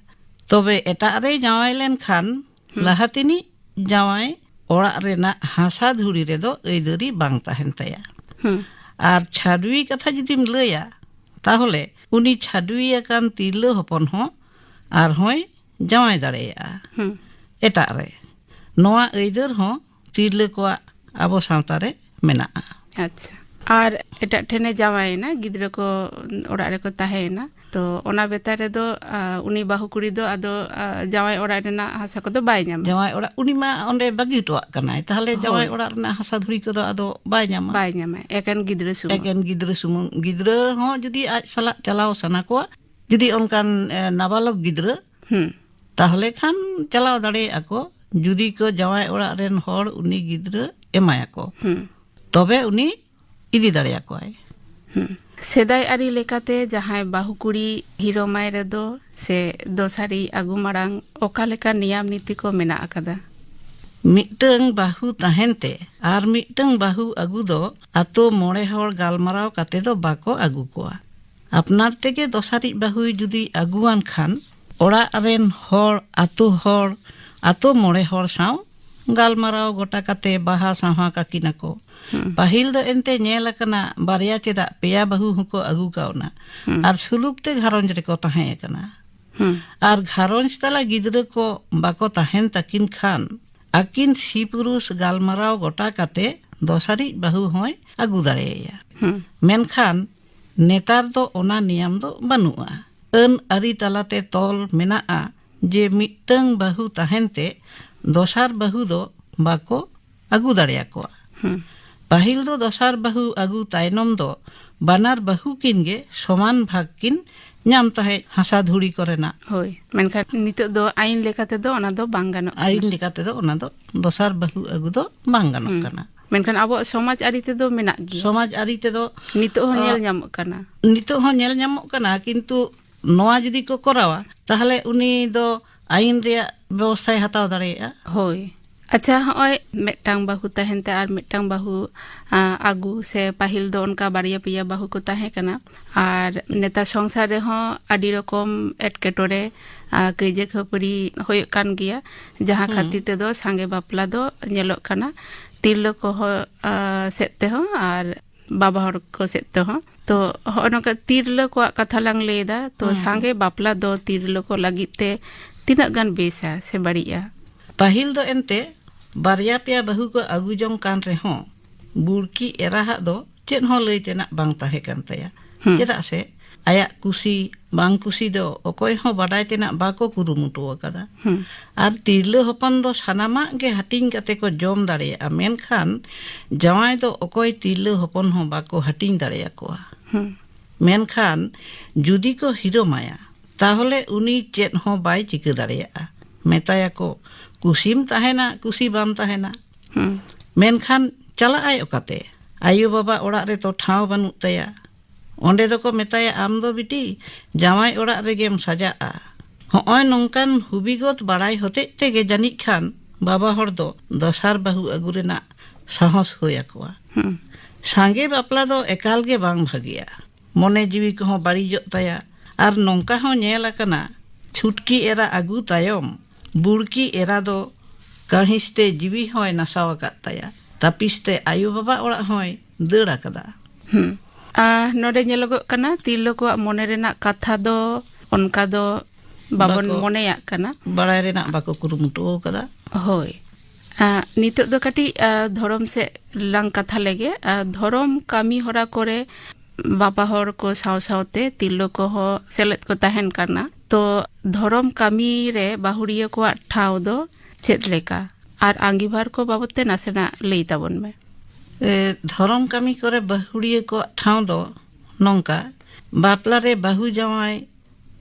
ᱛᱚᱵᱮ ᱮᱴᱟᱜ ᱨᱮᱭ ᱡᱟᱶᱟᱭ ᱞᱮᱱᱠᱷᱟᱱ ᱦᱩᱸ᱾ ᱞᱟᱦᱟ ᱛᱮᱱᱤᱡ ᱡᱟᱶᱟᱭ ᱚᱲᱟᱜ ᱨᱮᱱᱟᱜ ᱦᱟᱥᱟ ᱫᱷᱩᱲᱤ ᱨᱮᱫᱚ ᱟᱹᱭᱫᱟᱹᱨᱤ ᱵᱟᱝ ᱛᱟᱦᱮᱱ ᱛᱟᱭᱟ᱾ ᱦᱩᱸ᱾ ᱟᱨ ᱪᱷᱟᱰᱣᱤ ᱠᱟᱛᱷᱟ ᱡᱩᱫᱤᱢ ᱞᱟᱹᱭᱟ, ᱛᱟᱦᱚᱞᱮ ᱩᱱᱤ ᱪᱷᱟᱰᱣᱤ ᱟᱠᱟᱱ ᱛᱤᱨᱞᱟᱹ ᱦᱚᱯᱚᱱ ᱦᱚᱸ ᱟᱨᱦᱚᱸᱭ ᱡᱟᱶᱟᱭ ᱫᱟᱲᱮᱭᱟᱜᱼᱟ ᱦᱩᱸ᱾ ᱮᱴᱟᱜ ᱨᱮ᱾ ᱱᱚᱣᱟ ᱟᱹᱭᱫᱟᱹᱨ ᱦᱚᱸ ᱛᱤᱨᱞᱟᱹ ᱠᱚᱣᱟᱜ ᱟᱵᱚ ᱥᱟᱶᱛᱟ ᱨᱮ ᱢᱮᱱᱟᱜᱼᱟ᱾ ᱟᱪᱪᱷᱟ᱾ ᱟᱨ ᱮᱴᱟᱜ ᱴᱷᱮᱱᱮ ᱡᱟᱶᱟᱭᱮᱱᱟ, ᱜᱤᱫᱽᱨᱟᱹ ᱠᱚ ᱚᱲᱟᱜ ᱨᱮᱠᱚ ᱛᱟᱦᱮᱸᱭᱮᱱᱟ, ᱛᱚ ᱚᱱᱟ ᱵᱮᱛᱟᱨ ᱨᱮᱫᱚ, ᱟ, ᱩᱱᱤ ᱵᱟᱹᱦᱩ ᱠᱩᱲᱤ ᱫᱚ ᱟᱫᱚ, ᱟ, ᱡᱟᱶᱟᱭ ᱚᱲᱟᱜ ᱨᱮᱱᱟᱜ ᱦᱟᱥᱟ ᱠᱚᱫᱚ ᱵᱟᱭ ᱧᱟᱢᱟ᱾ ᱡᱟᱶᱟᱭ ᱚᱲᱟᱜ, ᱩᱱᱤ ᱢᱟ ᱚᱸᱰᱮ ᱵᱟᱹᱜᱤ ᱦᱚᱴᱚᱣᱟᱜ ᱠᱟᱱᱟᱭ, ᱛᱟᱦᱚᱞᱮ ᱡᱟᱶᱟᱭ ᱦᱳᱭ᱾ ᱚᱲᱟᱜ ᱨᱮᱱᱟᱜ ᱦᱟᱥᱟ ᱫᱷᱩᱲᱤ ᱠᱚᱫᱚ ᱟᱫᱚ ᱵᱟᱭ ᱧᱟᱢᱟ᱾ ᱵᱟᱭ ᱧᱟᱢᱟ, ᱮᱠᱮᱱ ᱜᱤᱫᱽᱨᱟᱹ ᱥᱩᱢᱩᱝ᱾ ᱮᱠᱮᱱ ᱜᱤᱫᱽᱨᱟᱹ ᱥᱩᱢᱩᱝ᱾ ᱜᱤᱫᱽᱨᱟᱹ ᱦᱚᱸ ᱡᱩᱫᱤ ᱟᱡ ᱥᱟᱞᱟᱜ ᱪᱟᱞᱟᱣ ᱥᱟᱱᱟ ᱠᱚᱣᱟ, ᱡᱩᱫᱤ ᱚᱱᱠᱟᱱ, ᱮ, ᱱᱟᱵᱟᱞᱚᱠ ᱜᱤᱫᱽᱨᱟᱹ, ᱦᱩᱸ᱾ ᱛᱟᱦᱚᱞᱮ ᱠᱷᱟᱱ ᱪᱟᱞᱟᱣ ᱫᱟᱲᱮᱭᱟᱜᱼᱟ ᱠᱚ, ᱡᱩᱫᱤ ᱠᱚ ᱡᱟᱶᱟᱭ ᱚᱲᱟᱜ ᱨᱮᱱ ᱦᱚᱲ ᱩᱱᱤ ᱜᱤᱫᱽᱨᱟᱹ ᱮᱢᱟᱭᱟᱠᱚ᱾ ᱦᱩᱸ᱾ ᱛᱚᱵᱮ ᱩᱱᱤ ᱤᱫᱤ ᱫᱟᱲᱮᱭᱟᱠᱚᱣᱟᱭ᱾ ᱦᱩᱸ᱾ ᱥᱮᱫᱟᱭ ᱟᱹᱨᱤ ᱞᱮᱠᱟᱛᱮ ᱡᱟᱦᱟᱸᱭ ᱵᱟᱹᱦᱩ ᱠᱩᱲᱤ ᱦᱤᱨᱳᱢᱟᱭ ᱨᱮᱫᱚ ᱥᱮ ᱫᱚᱥᱟᱨᱤᱡ ᱟᱹᱜᱩ ᱢᱟᱲᱟᱝ ᱚᱠᱟ ᱞᱮᱠᱟ ᱱᱤᱭᱟᱢ ᱱᱤᱛᱤ ᱠᱚ ᱢᱮᱱᱟᱜ ᱟᱠᱟᱫᱟ? ᱢᱤᱫᱴᱟᱝ ᱵᱟᱹᱦᱩ ᱛᱟᱦᱮᱱ ᱛᱮ ᱟᱨ ᱢᱤᱫᱴᱟᱝ ᱵᱟᱹᱦᱩ ᱟᱹᱜᱩ ᱫᱚ ᱟᱛᱳ ᱢᱚᱬᱮ ᱦᱚᱲ ᱜᱟᱞᱢᱟᱨᱟᱣ ᱠᱟᱛᱮ ᱫᱚ ᱵᱟᱠᱚ ᱟᱹᱜᱩ ᱠᱚᱣᱟ᱾ ᱟᱯᱱᱟᱨ ᱛᱮᱜᱮ ᱫᱚᱥᱟᱨᱤᱡ ᱵᱟᱹᱦᱩᱭ ᱡᱩᱫᱤ ᱟᱹᱜᱩᱣᱟᱱ ᱠᱷᱟᱱ, ᱚᱲᱟᱜ ᱨᱮᱱ ᱦᱚᱲ, ᱟᱛᱳ ᱦᱚᱲ, ᱟᱛᱳ ᱢᱚᱬᱮ ᱦᱚᱲ ᱥᱟᱶ ᱜᱟᱞᱢᱟᱨᱟᱣ ᱜᱚᱴᱟ ᱠᱟᱛᱮ ᱵᱟᱦᱟ ᱥᱟᱶᱦᱟ ᱠᱟᱠᱤᱱᱟ ᱠᱚ᱾ ᱦᱩᱸ᱾ ᱯᱟᱹᱦᱤᱞ ᱫᱚ ᱮᱱᱛᱮ ᱧᱮᱞ ᱟᱠᱟᱱᱟ, ᱵᱟᱨᱭᱟ ᱪᱮᱫᱟᱜ ᱯᱮᱭᱟ ᱵᱟᱹᱦᱩ ᱦᱚᱸᱠᱚ ᱟᱹᱜᱩ ᱠᱟᱣᱱᱟ᱾ ᱦᱩᱸ᱾ ᱟᱨ ᱥᱩᱞᱩᱠ ᱛᱮ ᱜᱷᱟᱨᱚᱸᱡᱽ ᱨᱮᱠᱚ ᱛᱟᱦᱮᱸ ᱟᱠᱟᱱᱟ᱾ ᱦᱩᱸ᱾ ᱟᱨ ᱜᱷᱟᱨᱚᱸᱡᱽ ᱛᱟᱞᱟ ᱜᱤᱫᱽᱨᱟᱹ ᱠᱚ ᱵᱟᱠᱚ ᱛᱟᱦᱮᱱ ᱛᱟᱹᱠᱤᱱ ᱠᱷᱟᱱ, ᱟᱹᱠᱤᱱ ᱥᱤ ᱯᱩᱨᱩᱥ ᱜᱟᱞᱢᱟᱨᱟᱣ ᱜᱚᱴᱟ ᱠᱟᱛᱮ ᱫᱚᱥᱟᱨᱤᱡ ᱵᱟᱹᱦᱩ ᱦᱚᱸᱭ ᱟᱹᱜᱩ ᱫᱟᱲᱮᱭᱟᱭᱟ᱾ ᱦᱩᱸ᱾ ᱢᱮᱱᱠᱷᱟᱱ ᱱᱮᱛᱟᱨ ᱫᱚ ᱚᱱᱟ ᱱᱤᱭᱟᱢ ᱫᱚ ᱵᱟᱹᱱᱩᱜᱼᱟ᱾ ᱟᱹᱱ ᱟᱹᱨᱤ ᱛᱟᱞᱟᱛᱮ ᱛᱚᱞ ᱢᱮᱱᱟᱜᱼᱟ ᱡᱮ ᱢᱤᱫᱴᱟᱝ ᱵᱟᱹᱦᱩ ᱛᱟᱦᱮᱱ ᱛᱮ ᱫᱚᱥᱟᱨ ᱵᱟᱹᱦᱩ ᱫᱚ ᱵᱟᱠᱚ ᱟᱹᱜᱩ ᱫᱟᱲᱮᱭᱟᱠᱚᱣᱟ᱾ ᱦᱩᱸ᱾ ᱯᱟᱹᱦᱤᱞ ᱫᱚ ᱫᱚᱥᱟᱨ ᱵᱟᱹᱦᱩ ᱟᱹᱜᱩ ᱛᱟᱭᱱᱚᱢ ᱫᱚ ᱵᱟᱱᱟᱨ ᱵᱟᱹᱦᱩ ᱠᱤᱱ ᱜᱮ ᱥᱚᱢᱟᱱ ᱵᱷᱟᱜᱽ ᱠᱤᱱ ᱧᱟᱢ ᱛᱟᱦᱮᱸᱫ ᱦᱟᱥᱟ ᱫᱷᱩᱲᱤ ᱠᱚᱨᱮᱱᱟᱜ᱾ ᱦᱳᱭ, ᱢᱮᱱᱠᱷᱟᱱ ᱱᱤᱛᱚᱜ ᱫᱚ ᱟᱹᱭᱤᱱ ᱞᱮᱠᱟ ᱛᱮᱫᱚ ᱚᱱᱟ ᱫᱚ ᱵᱟᱝ ᱜᱟᱱᱚᱜ ᱠᱟᱱᱟ᱾ ᱟᱹᱭᱤᱱ ᱞᱮᱠᱟ ᱛᱮᱫᱚ ᱚᱱᱟ ᱫᱚ ᱫᱚᱥᱟᱨ ᱵᱟᱹᱦᱩ ᱟᱹᱜᱩ ᱫᱚ ᱵᱟᱝ ᱜᱟᱱᱚᱜ ᱦᱩᱸ᱾ ᱠᱟᱱᱟ᱾ ᱢᱮᱱᱠᱷᱟᱱ ᱟᱵᱚᱣᱟᱜ ᱥᱚᱢᱟᱡᱽ ᱟᱹᱨᱤ ᱛᱮᱫᱚ ᱢᱮᱱᱟᱜ ᱜᱮᱭᱟ᱾ ᱥᱚᱢᱟᱡᱽ ᱟᱹᱨᱤ ᱛᱮᱫᱚ, ᱱᱤᱛᱚᱜ ᱦᱚᱸ ᱟ, ᱧᱮᱞ ᱧᱟᱢᱚᱜ ᱠᱟᱱᱟ᱾ ᱱᱤᱛᱚᱜ ᱦᱚᱸ ᱧᱮᱞ ᱧᱟᱢᱚᱜ ᱠᱟᱱᱟ, ᱠᱤᱱᱛᱩ ᱱᱚᱣᱟ ᱡᱩᱫᱤ ᱠᱚ ᱠᱚᱨᱟᱣᱟ, ᱛᱟᱦᱚᱞᱮ ᱩᱱᱤ ᱫᱚ ᱟᱹᱭᱤᱱ ᱨᱮᱭᱟᱜ ᱵᱮᱵᱚᱥᱛᱷᱟᱭ ᱦᱟᱛᱟᱣ ᱫᱟᱲᱮᱭᱟᱜᱼᱟ᱾ ᱦᱳᱭ᱾ ᱟᱪᱪᱷᱟ, ᱦᱚᱸᱜᱼᱚᱭ ᱢᱤᱫᱴᱟᱝ ᱵᱟᱹᱦᱩ ᱛᱟᱦᱮᱱ ᱛᱮ ᱟᱨ ᱢᱤᱫᱴᱟᱝ ᱵᱟᱹᱦᱩ, ᱟ, ᱟᱹᱜᱩ, ᱥᱮ ᱯᱟᱹᱦᱤᱞ ᱫᱚ ᱚᱱᱠᱟ ᱵᱟᱨᱭᱟ ᱯᱮᱭᱟ ᱵᱟᱹᱦᱩ ᱠᱚ ᱛᱟᱦᱮᱸ ᱠᱟᱱᱟ᱾ ᱟᱨ ᱱᱮᱛᱟᱨ ᱥᱚᱝᱥᱟᱨ ᱨᱮᱦᱚᱸ ᱟᱹᱰᱤ ᱨᱚᱠᱚᱢ ᱮᱴᱠᱮᱴᱚᱬᱮ, ᱟ, ᱠᱟᱹᱭᱡᱟᱹ ᱠᱷᱟᱹᱯᱟᱹᱨᱤ ᱦᱩᱭᱩᱜ ᱠᱟᱱ ᱜᱮᱭᱟ, ᱡᱟᱦᱟᱸ ᱦᱩᱸ᱾ ᱠᱷᱟᱹᱛᱤᱨ ᱛᱮᱫᱚ ᱥᱟᱸᱜᱮ ᱵᱟᱯᱞᱟ ᱫᱚ ᱧᱮᱞᱚᱜ ᱠᱟᱱᱟ, ᱛᱤᱨᱞᱟᱹ ᱠᱚᱦᱚᱸ, ᱟ, ᱥᱮᱫ ᱛᱮᱦᱚᱸ ᱟᱨ ᱵᱟᱵᱟ ᱦᱚᱲ ᱠᱚ ᱥᱮᱫ ᱛᱮᱦᱚᱸ᱾ ᱛᱚ, ᱦᱚᱸᱜᱼᱚ ᱱᱚᱝᱠᱟ ᱛᱤᱨᱞᱟᱹ ᱠᱚᱣᱟᱜ ᱠᱟᱛᱷᱟ ᱞᱟᱝ ᱞᱟᱹᱭ ᱮᱫᱟ, ᱛᱚ, ᱦᱩᱸ, ᱦᱩᱸ᱾ ᱥᱟᱸᱜᱮ ᱵᱟᱯᱞᱟ ᱫᱚ ᱛᱤᱨᱞᱟᱹ ᱠᱚ ᱞᱟᱹᱜᱤᱫ ᱛᱮ ᱛᱤᱱᱟᱹᱜ ᱜᱟᱱ ᱵᱮᱥᱟ ᱥᱮ ᱵᱟᱹᱲᱤᱡᱼᱟ? ᱯᱟᱹᱦᱤᱞ ᱫᱚ ᱮᱱᱛᱮ ᱵᱟᱨᱭᱟ ᱯᱮᱭᱟ ᱵᱟᱹᱦᱩ ᱠᱚ ᱟᱹᱜᱩ ᱡᱚᱝ ᱠᱟᱱ ᱨᱮᱦᱚᱸ, ᱵᱩᱲᱠᱤ ᱮᱨᱟᱦᱟᱜ ᱫᱚ ᱪᱮᱫ ᱦᱚᱸ ᱞᱟᱹᱭ ᱛᱮᱱᱟᱜ ᱵᱟᱝ ᱛᱟᱦᱮᱸ ᱠᱟᱱ ᱛᱟᱭᱟ᱾ ᱦᱩᱸ᱾ ᱪᱮᱫᱟᱜ ᱥᱮ ᱟᱭᱟᱜ ᱠᱩᱥᱤ ᱵᱟᱝ ᱠᱩᱥᱤ ᱫᱚ ᱚᱠᱚᱭ ᱦᱚᱸ ᱵᱟᱰᱟᱭ ᱛᱮᱱᱟᱜ ᱵᱟᱠᱚ ᱠᱩᱨᱩᱢᱩᱴᱩ ᱟᱠᱟᱫᱟ᱾ ᱦᱩᱸ᱾ ᱟᱨ ᱛᱤᱨᱞᱟᱹ ᱦᱚᱯᱚᱱ ᱫᱚ ᱥᱟᱱᱟᱢᱟᱜ ᱜᱮ ᱦᱟᱹᱴᱤᱧ ᱠᱟᱛᱮ ᱠᱚ ᱡᱚᱢ ᱫᱟᱲᱮᱭᱟᱜᱼᱟ, ᱢᱮᱱᱠᱷᱟᱱ ᱡᱟᱶᱟᱭ ᱫᱚ ᱚᱠᱚᱭ ᱛᱤᱨᱞᱟᱹ ᱦᱚᱯᱚᱱ ᱦᱚᱸ ᱵᱟᱠᱚ ᱦᱟᱹᱴᱤᱧ ᱫᱟᱲᱮᱭᱟᱠᱚᱣᱟ᱾ ᱦᱩᱸ᱾ ᱢᱮᱱᱠᱷᱟᱱ ᱡᱩᱫᱤ ᱠᱚ ᱦᱤᱨᱳᱢᱟᱭᱟ, ᱛᱟᱦᱚᱞᱮ ᱩᱱᱤ ᱪᱮᱫ ᱦᱚᱸ ᱵᱟᱭ ᱪᱤᱠᱟᱹ ᱫᱟᱲᱮᱭᱟᱜᱼᱟ᱾ ᱢᱮᱛᱟᱭᱟᱠᱚ, "ᱠᱩᱥᱤᱢ ᱛᱟᱦᱮᱱᱟ, ᱠᱩᱥᱤ ᱵᱟᱢ ᱛᱟᱦᱮᱱᱟ᱾" ᱦᱩᱸ᱾ ᱢᱮᱱᱠᱷᱟᱱ ᱪᱟᱞᱟᱜ ᱟᱭ ᱚᱠᱟᱛᱮ? ᱟᱭᱳ ᱵᱟᱵᱟ ᱚᱲᱟᱜ ᱨᱮᱛᱚ ᱴᱷᱟᱶ ᱵᱟᱹᱱᱩᱜ ᱛᱟᱭᱟ᱾ ᱚᱸᱰᱮ ᱫᱚᱠᱚ ᱢᱮᱛᱟᱭᱟ, "ᱟᱢ ᱫᱚ ᱵᱤᱴᱤ ᱡᱟᱶᱟᱭ ᱚᱲᱟᱜ ᱨᱮᱜᱮᱢ ᱥᱟᱡᱟᱜᱼᱟ᱾" ᱦᱚᱸᱜᱼᱚᱭ ᱱᱚᱝᱠᱟᱱ ᱦᱩᱵᱤᱜᱚᱛ ᱵᱟᱲᱟᱭ ᱦᱚᱛᱮᱡ ᱛᱮᱜᱮ ᱡᱟᱹᱱᱤᱡ ᱠᱷᱟᱱ ᱵᱟᱵᱟ ᱦᱚᱲ ᱫᱚ ᱫᱚᱥᱟᱨ ᱵᱟᱹᱦᱩ ᱟᱹᱜᱩ ᱨᱮᱱᱟᱜ ᱥᱟᱦᱚᱥ ᱦᱩᱭ ᱟᱠᱚᱣᱟ᱾ ᱦᱩᱸ᱾ ᱥᱟᱸᱜᱮ ᱵᱟᱯᱞᱟ ᱫᱚ ᱮᱠᱟᱞ ᱜᱮ ᱵᱟᱝ ᱵᱷᱟᱹᱜᱤᱭᱟ᱾ ᱢᱚᱱᱮ ᱡᱤᱣᱤ ᱠᱚᱦᱚᱸ ᱵᱟᱹᱲᱤᱡᱚᱜ ᱛᱟᱭᱟ᱾ ᱟᱨ ᱱᱚᱝᱠᱟ ᱦᱚᱸ ᱧᱮᱞ ᱟᱠᱟᱱᱟ, ᱪᱷᱩᱴᱠᱤ ᱮᱨᱟ ᱟᱹᱜᱩ ᱛᱟᱭᱚᱢ ᱵᱩᱲᱠᱤ ᱮᱨᱟ ᱫᱚ ᱠᱟᱹᱦᱤᱥ ᱛᱮ ᱡᱤᱣᱤ ᱦᱚᱸᱭ ᱱᱟᱥᱟᱣ ᱟᱠᱟᱫ ᱛᱟᱭᱟ᱾ ᱛᱟᱹᱯᱤᱥ ᱛᱮ ᱟᱭᱳ ᱵᱟᱵᱟ ᱚᱲᱟᱜ ᱦᱚᱸᱭ ᱫᱟᱹᱲ ᱟᱠᱟᱫᱟ᱾ ᱦᱩᱸ᱾ ᱟᱨ ᱱᱚᱰᱮ ᱧᱮᱞᱚᱜᱚᱜ ᱠᱟᱱᱟ, ᱛᱤᱨᱞᱟᱹ ᱠᱚᱣᱟᱜ ᱢᱚᱱᱮ ᱨᱮᱱᱟᱜ ᱠᱟᱛᱷᱟ ᱫᱚ ᱚᱱᱠᱟ ᱫᱚ ᱵᱟᱵᱚᱱ ᱵᱟᱠᱚ ᱢᱚᱱᱮᱭᱟᱜ ᱠᱟᱱᱟ᱾ ᱵᱟᱲᱟᱭ ᱨᱮᱱᱟᱜ ᱵᱟᱠᱚ ᱠᱩᱨᱩᱢᱩᱴᱩ ᱟᱠᱟᱫᱟ᱾ ᱦᱳᱭ᱾ ᱟᱸ, ᱱᱤᱛᱚᱜ ᱫᱚ ᱠᱟᱹᱴᱤᱡ, ᱟᱸ, ᱫᱷᱚᱨᱚᱢ ᱥᱮᱫ ᱞᱟᱝ ᱠᱟᱛᱷᱟ ᱞᱮᱜᱮ᱾ ᱟᱸ, ᱫᱷᱚᱨᱚᱢ ᱠᱟᱹᱢᱤ ᱦᱚᱨᱟ ᱠᱚᱨᱮ ᱵᱟᱵᱟ ᱦᱚᱲ ᱠᱚ ᱥᱟᱶ ᱥᱟᱶᱛᱮ ᱛᱤᱨᱞᱟᱹ ᱠᱚᱦᱚᱸ ᱥᱮᱞᱮᱫ ᱠᱚ ᱛᱟᱦᱮᱱ ᱠᱟᱱᱟ᱾ ᱛᱚ, ᱫᱷᱚᱨᱚᱢ ᱠᱟᱹᱢᱤ ᱨᱮ ᱵᱟᱹᱦᱩᱲᱤᱭᱟᱹ ᱠᱚᱣᱟᱜ ᱴᱷᱟᱶ ᱫᱚ ᱪᱮᱫ ᱞᱮᱠᱟ? ᱟᱨ ᱟᱸᱜᱤᱵᱷᱟᱨ ᱠᱚ ᱵᱟᱵᱚᱛ ᱛᱮ ᱱᱟᱥᱮᱱᱟᱜ ᱞᱟᱹᱭ ᱛᱟᱵᱚᱱ ᱢᱮ᱾ ᱮ, ᱫᱷᱚᱨᱚᱢ ᱠᱟᱹᱢᱤ ᱠᱚᱨᱮ ᱵᱟᱹᱦᱩᱲᱤᱭᱟᱹ ᱠᱚᱣᱟᱜ ᱴᱷᱟᱶ ᱫᱚ ᱱᱚᱝᱠᱟ: ᱵᱟᱯᱞᱟ ᱨᱮ ᱵᱟᱹᱦᱩ ᱡᱟᱶᱟᱭ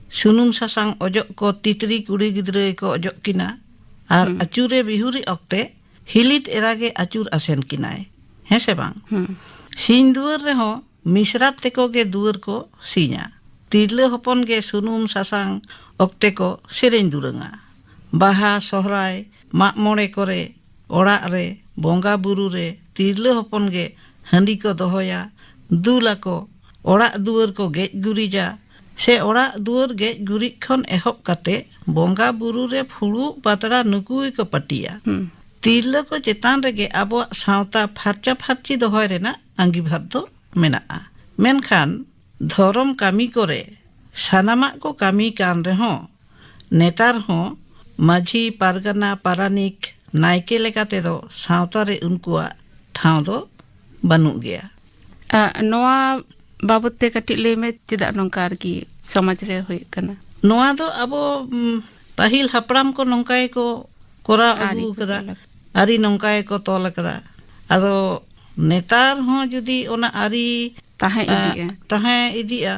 ᱥᱩᱱᱩᱢ ᱥᱟᱥᱟᱝ ᱚᱡᱚᱜ ᱠᱚ ᱛᱤᱛᱨᱤ ᱠᱩᱲᱤ ᱜᱤᱫᱽᱨᱟᱹ ᱜᱮᱠᱚ ᱚᱡᱚᱜ ᱠᱤᱱᱟ᱾ ᱟᱨ ᱦᱩᱸ᱾ ᱟᱹᱪᱩᱨᱮ ᱵᱤᱦᱩᱨᱤ ᱚᱠᱛᱮ ᱦᱤᱞᱤᱛ ᱮᱨᱟ ᱜᱮ ᱟᱹᱪᱩᱨ ᱟᱥᱮᱱ ᱠᱤᱱᱟᱭ, ᱦᱮᱸ ᱥᱮ ᱵᱟᱝ? ᱦᱩᱸ᱾ ᱥᱤᱧ ᱫᱩᱣᱟᱹᱨ ᱨᱮᱦᱚᱸ ᱢᱤᱥᱨᱟᱛ ᱛᱮᱠᱚ ᱜᱮ ᱫᱩᱣᱟᱹᱨ ᱠᱚ ᱥᱤᱧᱟ᱾ ᱛᱤᱨᱞᱟᱹ ᱦᱚᱯᱚᱱ ᱜᱮ ᱥᱩᱱᱩᱢ ᱥᱟᱥᱟᱝ ᱚᱠᱛᱮ ᱠᱚ ᱥᱮᱨᱮᱧ ᱫᱩᱨᱟᱹᱝᱟ᱾ ᱵᱟᱦᱟ, ᱥᱚᱦᱨᱟᱭ, ᱢᱟᱜ ᱢᱚᱬᱮ ᱠᱚᱨᱮ, ᱚᱲᱟᱜ ᱨᱮ, ᱵᱚᱸᱜᱟ ᱵᱩᱨᱩ ᱨᱮ ᱛᱤᱨᱞᱟᱹ ᱦᱚᱯᱚᱱ ᱜᱮ ᱦᱟᱺᱰᱤ ᱠᱚ ᱫᱚᱦᱚᱭᱟ, ᱫᱩᱞᱟᱠᱚ, ᱚᱲᱟᱜ ᱫᱩᱣᱟᱹᱨ ᱠᱚ ᱜᱮᱡ ᱜᱩᱨᱤᱡᱟ, ᱥᱮ ᱚᱲᱟᱜ ᱫᱩᱣᱟᱹᱨ ᱜᱮᱡ ᱜᱩᱨᱤᱡ ᱠᱷᱚᱱ ᱮᱦᱚᱵ ᱠᱟᱛᱮ ᱵᱚᱸᱜᱟ ᱵᱩᱨᱩ ᱨᱮ ᱯᱷᱩᱲᱩᱜ ᱯᱟᱛᱲᱟ ᱱᱩᱠᱩ ᱜᱮᱠᱚ ᱯᱟᱹᱴᱤᱭᱟ᱾ ᱦᱩᱸ᱾ ᱛᱤᱨᱞᱟᱹ ᱠᱚ ᱪᱮᱛᱟᱱ ᱨᱮᱜᱮ ᱟᱵᱚᱣᱟᱜ ᱥᱟᱶᱛᱟ ᱯᱷᱟᱨᱪᱟ ᱯᱷᱟᱨᱪᱤ ᱫᱚᱦᱚᱭ ᱨᱮᱱᱟᱜ ᱟᱸᱜᱤᱵᱷᱟᱨ ᱫᱚ ᱢᱮᱱᱟᱜᱼᱟ᱾ ᱢᱮᱱᱠᱷᱟᱱ ᱫᱷᱚᱨᱚᱢ ᱠᱟᱹᱢᱤ ᱠᱚᱨᱮ ᱥᱟᱱᱟᱢᱟᱜ ᱠᱚ ᱠᱟᱹᱢᱤ ᱠᱟᱱ ᱨᱮᱦᱚᱸ, ᱱᱮᱛᱟᱨ ᱦᱚᱸ ᱢᱟᱹᱡᱷᱤ, ᱯᱟᱨᱜᱟᱱᱟ, ᱯᱟᱨᱟᱱᱤᱠ, ᱱᱟᱭᱠᱮ ᱞᱮᱠᱟ ᱛᱮᱫᱚ ᱥᱟᱶᱛᱟ ᱨᱮ ᱩᱱᱠᱩᱣᱟᱜ ᱴᱷᱟᱶ ᱫᱚ ᱵᱟᱹᱱᱩᱜ ᱜᱮᱭᱟ᱾ ᱟ, ᱱᱚᱣᱟ ᱵᱟᱵᱚᱛ ᱛᱮ ᱠᱟᱹᱴᱤᱡ ᱞᱟᱹᱭ ᱢᱮ, ᱪᱮᱫᱟᱜ ᱱᱚᱝᱠᱟ ᱟᱨᱠᱤ ᱥᱚᱢᱟᱡᱽ ᱨᱮ ᱦᱩᱭᱩᱜ ᱠᱟᱱᱟ? ᱱᱚᱣᱟ ᱫᱚ ᱟᱵᱚ, ᱩᱢ, ᱯᱟᱹᱦᱤᱞ ᱦᱟᱯᱲᱟᱢ ᱠᱚ ᱱᱚᱝᱠᱟ ᱜᱮᱠᱚ ᱠᱚᱨᱟᱣ ᱟᱹᱨᱤ ᱟᱹᱜᱩ ᱠᱚ ᱟᱠᱟᱫᱟ, ᱛᱚᱞ ᱟᱠᱟᱫᱟ᱾ ᱟᱹᱨᱤ ᱱᱚᱝᱠᱟ ᱜᱮᱠᱚ ᱛᱚᱞ ᱟᱠᱟᱫᱟ᱾ ᱟᱫᱚ ᱱᱮᱛᱟᱨ ᱦᱚᱸ ᱡᱩᱫᱤ ᱚᱱᱟ ᱟᱹᱨᱤ, ᱛᱟᱦᱮᱸ ᱟ, ᱤᱫᱤᱜᱼᱟ᱾ ᱛᱟᱦᱮᱸ ᱤᱫᱤᱜᱼᱟ,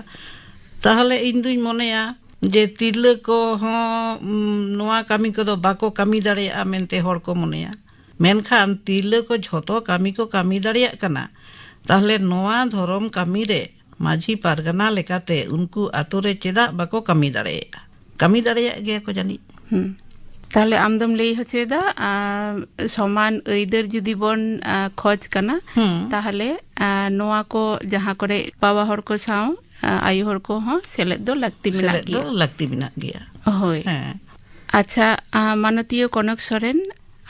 ᱛᱟᱦᱚᱞᱮ ᱤᱧ ᱫᱩᱧ ᱢᱚᱱᱮᱭᱟ ᱡᱮ ᱛᱤᱨᱞᱟᱹ ᱠᱚᱦᱚᱸ, ᱩᱢ, ᱱᱚᱣᱟ ᱠᱟᱹᱢᱤ ᱠᱚᱫᱚ ᱵᱟᱠᱚ ᱠᱟᱹᱢᱤ ᱫᱟᱲᱮᱭᱟᱜᱼᱟ ᱢᱮᱱᱛᱮ ᱦᱚᱲ ᱠᱚ ᱢᱚᱱᱮᱭᱟ᱾ ᱢᱮᱱᱠᱷᱟᱱ ᱛᱤᱨᱞᱟᱹ ᱠᱚ ᱡᱷᱚᱛᱚ ᱠᱟᱹᱢᱤ ᱠᱚ ᱠᱟᱹᱢᱤ ᱫᱟᱲᱮᱭᱟᱜ ᱠᱟᱱᱟ, ᱛᱟᱦᱞᱮ ᱱᱚᱣᱟ ᱫᱷᱚᱨᱚᱢ ᱠᱟᱹᱢᱤ ᱨᱮ ᱢᱟᱹᱡᱷᱤ ᱯᱟᱨᱜᱟᱱᱟ ᱞᱮᱠᱟᱛᱮ ᱩᱱᱠᱩ ᱟᱛᱳ ᱨᱮ ᱪᱮᱫᱟᱜ ᱵᱟᱠᱚ ᱠᱟᱹᱢᱤ ᱫᱟᱲᱮᱭᱟᱜᱼᱟ? ᱠᱟᱹᱢᱤ ᱫᱟᱲᱮᱭᱟᱜ ᱜᱮᱭᱟ ᱠᱚ ᱡᱟᱹᱱᱤᱡ᱾ ᱦᱩᱸ᱾ ᱛᱟᱦᱞᱮ ᱟᱢ ᱫᱚᱢ ᱞᱟᱹᱭ ᱦᱚᱪᱚᱭᱮᱫᱟ, ᱟ, ᱥᱚᱢᱟᱱ ᱟᱹᱭᱫᱟᱹᱨ ᱡᱩᱫᱤ ᱵᱚᱱ, ᱟ, ᱠᱷᱚᱡᱽ ᱠᱟᱱᱟ, ᱦᱩᱸ᱾ ᱛᱟᱦᱞᱮ, ᱟ, ᱱᱚᱣᱟ ᱠᱚ ᱡᱟᱦᱟᱸ ᱠᱚᱨᱮ ᱵᱟᱵᱟ ᱦᱚᱲ ᱠᱚ ᱥᱟᱶ, ᱟ, ᱟᱭᱳ ᱦᱚᱲ ᱠᱚᱦᱚᱸ ᱥᱮᱞᱮᱫ ᱫᱚ ᱞᱟᱹᱠᱛᱤ ᱢᱮᱱᱟᱜ ᱥᱮᱞᱮᱫ ᱫᱚ ᱜᱮᱭᱟ᱾ ᱞᱟᱹᱠᱛᱤ ᱢᱮᱱᱟᱜ ᱜᱮᱭᱟ᱾ ᱦᱳᱭ᱾ ᱦᱮᱸ᱾ ᱟᱪᱪᱷᱟ, ᱟ, ᱢᱟᱱᱚᱛᱤᱭᱟᱹ ᱠᱚᱱᱚᱠ ᱥᱚᱨᱮᱱ,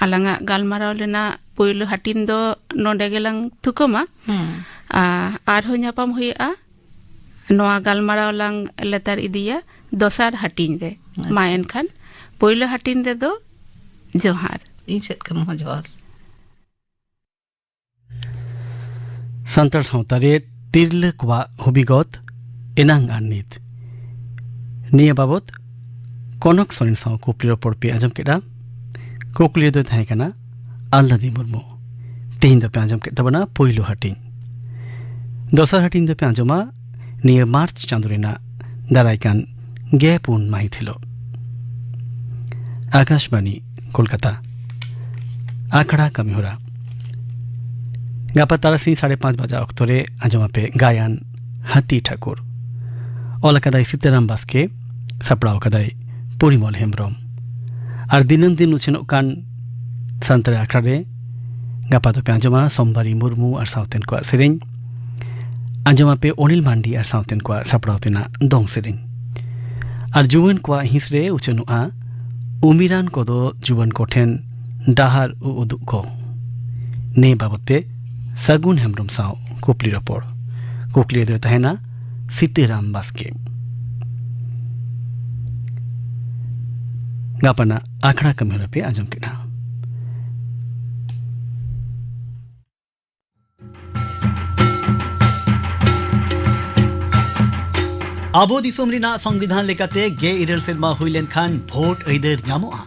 ᱟᱞᱟᱝᱟᱜ ᱜᱟᱞᱢᱟᱨᱟᱣ ᱨᱮᱱᱟᱜ ᱯᱳᱭᱞᱳ ᱦᱟᱹᱴᱤᱧ ᱫᱚ ᱱᱚᱰᱮ ᱜᱮᱞᱟᱝ ᱛᱷᱩᱠᱟᱹᱢᱟ᱾ ᱦᱩᱸ᱾ ᱟ, ᱟᱨᱦᱚᱸ ᱧᱟᱯᱟᱢ ᱦᱩᱭᱩᱜᱼᱟ᱾ ᱱᱚᱣᱟ ᱜᱟᱞᱢᱟᱨᱟᱣ ᱞᱟᱝ ᱞᱮᱛᱟᱲ ᱤᱫᱤᱭᱟ ᱫᱚᱥᱟᱨ ᱦᱟᱹᱴᱤᱧ ᱨᱮ᱾ ᱢᱟ ᱟᱪᱪᱷᱟ᱾ ᱮᱱᱠᱷᱟᱱ ᱯᱳᱭᱞᱳ ᱦᱟᱹᱴᱤᱧ ᱨᱮᱫᱚ ᱡᱚᱦᱟᱨ᱾ ᱤᱧ ᱥᱮᱫ ᱠᱷᱚᱱ ᱦᱚᱸ ᱡᱚᱦᱟᱨ᱾ ᱥᱟᱱᱛᱟᱲ ᱥᱟᱶᱛᱟ ᱨᱮ ᱛᱤᱨᱞᱟᱹ ᱠᱚᱣᱟᱜ ᱦᱚᱵᱤᱜᱚᱛ ᱮᱱᱟᱝ ᱟᱨ ᱱᱤᱛ, ᱱᱤᱭᱟᱹ ᱵᱟᱵᱚᱛ ᱠᱚᱱᱚᱠ ᱥᱚᱨᱮᱱ ᱥᱟᱶ ᱠᱩᱠᱞᱤ ᱨᱚᱯᱚᱲ ᱯᱮ ᱟᱸᱡᱚᱢ ᱠᱮᱫᱟ᱾ ᱠᱩᱠᱞᱤ ᱫᱚ ᱛᱟᱦᱮᱸ ᱠᱟᱱᱟ ᱟᱞᱞᱟᱫᱤ ᱢᱩᱨᱢᱩ᱾ ᱛᱮᱦᱮᱧ ᱫᱚᱯᱮ ᱟᱸᱡᱚᱢ ᱠᱮᱫ ᱛᱟᱵᱚᱱᱟ ᱯᱳᱭᱞᱳ ᱦᱟᱹᱴᱤᱧ᱾ ᱫᱚᱥᱟᱨ ᱦᱟᱹᱴᱤᱧ ᱫᱚᱯᱮ ᱟᱸᱡᱚᱢᱟ ᱱᱤᱭᱟᱹ ᱢᱟᱨᱪ ᱪᱟᱸᱫᱳ ᱨᱮᱱᱟᱜ ᱫᱟᱨᱟᱭ ᱠᱟᱱ ᱜᱮᱞ ᱯᱩᱱ ᱢᱟᱹᱦᱤᱛ ᱦᱤᱞᱳᱜ᱾ ᱟᱠᱟᱥᱵᱟᱬᱤ, ᱠᱳᱞᱠᱟᱛᱟ᱾ ᱟᱠᱷᱲᱟ ᱠᱟᱹᱢᱤᱦᱚᱨᱟ᱾ ᱜᱟᱯᱟ ᱛᱟᱨᱟᱥᱤᱧ ᱥᱟᱲᱮ ᱯᱟᱸᱪ ᱵᱟᱡᱟ ᱚᱠᱛᱚ ᱨᱮ ᱟᱸᱡᱚᱢ ᱟᱯᱮ ᱜᱟᱭᱟᱱ ᱦᱟᱹᱛᱤ ᱴᱷᱟᱹᱠᱩᱨ᱾ ᱚᱞ ᱟᱠᱟᱫᱟᱭ ᱥᱤᱛᱟᱨᱟᱢ ᱵᱟᱥᱠᱮ, ᱥᱟᱯᱲᱟᱣ ᱟᱠᱟᱫᱟᱭ ᱯᱚᱨᱤᱢᱚᱞ ᱦᱮᱢᱵᱨᱚᱢ᱾ ᱟᱨ ᱫᱤᱱᱟᱹᱢ ᱫᱤᱱ ᱩᱪᱷᱟᱹᱱᱚᱜ ᱠᱟᱱ ᱥᱟᱱᱛᱟᱲᱤ ᱟᱠᱷᱲᱟ ᱨᱮ ᱜᱟᱯᱟ ᱫᱚᱯᱮ ᱟᱸᱡᱚᱢᱟ ᱥᱳᱢᱵᱟᱨᱤ ᱢᱩᱨᱢᱩ ᱟᱨ ᱥᱟᱶᱛᱮᱱ ᱠᱚᱣᱟᱜ ᱥᱮᱨᱮᱧ᱾ ᱟᱸᱡᱚᱢ ᱟᱯᱮ ᱚᱱᱤᱞ ᱢᱟᱱᱰᱤ ᱟᱨ ᱥᱟᱶᱛᱮᱱ ᱠᱚᱣᱟᱜ ᱥᱟᱯᱲᱟᱣ ᱛᱮᱱᱟᱜ ᱫᱚᱝ ᱥᱮᱨᱮᱧ᱾ ᱟᱨ ᱡᱩᱣᱟᱹᱱ ᱠᱚᱣᱟᱜ ᱦᱤᱸᱥ ᱨᱮ ᱩᱪᱷᱟᱹᱱᱚᱜᱼᱟ ᱩᱢᱤᱨᱟᱱ ᱠᱚᱫᱚ ᱡᱩᱣᱟᱹᱱ ᱠᱚᱴᱷᱮᱱ ᱰᱟᱦᱟᱨ ᱩ-, ᱩᱫᱩᱜ ᱠᱚ᱾ ᱱᱤᱭᱟᱹ ᱵᱟᱵᱚᱛ ᱛᱮ ᱥᱟᱹᱜᱩᱱ ᱦᱮᱢᱵᱨᱚᱢ ᱥᱟᱶ ᱠᱩᱠᱞᱤ ᱨᱚᱯᱚᱲ᱾ ᱠᱩᱠᱞᱤ ᱨᱮᱫᱚᱭ ᱛᱟᱦᱮᱱᱟ ᱥᱤᱛᱟᱹᱨᱟᱢ ᱵᱟᱥᱠᱮ᱾ ᱜᱟᱯᱟᱱᱟᱜ ᱟᱠᱷᱲᱟ ᱠᱟᱹᱢᱤᱦᱚᱨᱟ ᱯᱮ ᱟᱸᱡᱚᱢ ᱠᱮᱫᱟ᱾ ᱟᱵᱚ ᱫᱤᱥᱚᱢ ᱨᱮᱱᱟᱜ ᱥᱚᱝᱵᱤᱫᱷᱟᱱ ᱞᱮᱠᱟᱛᱮ ᱜᱮᱞ ᱤᱨᱟᱹᱞ ᱥᱮᱨᱢᱟ ᱦᱩᱭ ᱞᱮᱱᱠᱷᱟᱱ ᱵᱷᱳᱴ ᱟᱹᱭᱫᱟᱹᱨ ᱧᱟᱢᱚᱜᱼᱟ᱾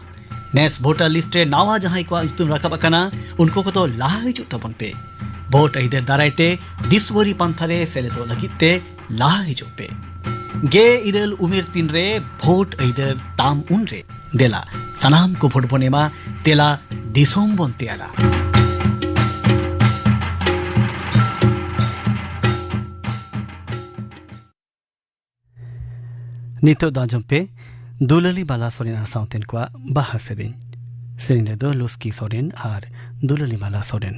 ᱱᱮᱥ ᱵᱷᱳᱴᱟᱨ ᱞᱤᱥᱴ ᱨᱮ ᱱᱟᱣᱟ ᱡᱟᱦᱟᱸᱭ ᱠᱚᱣᱟᱜ ᱧᱩᱛᱩᱢ ᱨᱟᱠᱟᱵ ᱟᱠᱟᱱᱟ, ᱩᱱᱠᱩ ᱠᱚᱫᱚ ᱞᱟᱦᱟ ᱦᱤᱡᱩᱜ ᱛᱟᱵᱚᱱ ᱯᱮ᱾ ᱵᱷᱳᱴ ᱟᱹᱭᱫᱟᱹᱨ ᱫᱟᱨᱟᱭ ᱛᱮ ᱫᱤᱥᱣᱟᱹᱨᱤ ᱯᱟᱱᱛᱷᱟ ᱨᱮ ᱥᱮᱞᱮᱫᱚᱜ ᱞᱟᱹᱜᱤᱫ ᱛᱮ ᱞᱟᱦᱟ ᱦᱤᱡᱩᱜ ᱯᱮ᱾ ᱜᱮ ᱤᱨᱟᱹᱞ ᱩᱢᱮᱨ ᱛᱤᱱᱨᱮ ᱵᱷᱳᱴ ᱟᱹᱭᱫᱟᱹᱨ ᱛᱟᱢ ᱩᱱᱨᱮ᱾ ᱫᱮᱞᱟ, ᱥᱟᱱᱟᱢ ᱠᱚ ᱵᱷᱳᱴ ᱵᱚᱱ ᱮᱢᱟ, ᱫᱮᱞᱟ, ᱫᱤᱥᱚᱢ ᱵᱚᱱ ᱛᱮᱭᱟᱨᱟ᱾ ᱱᱤᱛᱚᱜ ᱫᱚ ᱟᱸᱡᱚᱢ ᱯᱮ ᱫᱩᱞᱟᱹᱞᱤ ᱢᱟᱞᱟ ᱥᱚᱨᱮᱱ ᱟᱨ ᱥᱟᱶᱛᱮᱱ ᱠᱚᱣᱟᱜ ᱵᱟᱦᱟ ᱥᱮᱨᱮᱧ᱾ ᱥᱮᱨᱮᱧ ᱨᱮᱫᱚ ᱞᱩᱥᱠᱤ ᱥᱚᱨᱮᱱ ᱟᱨ ᱫᱩᱞᱟᱹᱞᱤ ᱢᱟᱞᱟ ᱥᱚᱨᱮᱱ᱾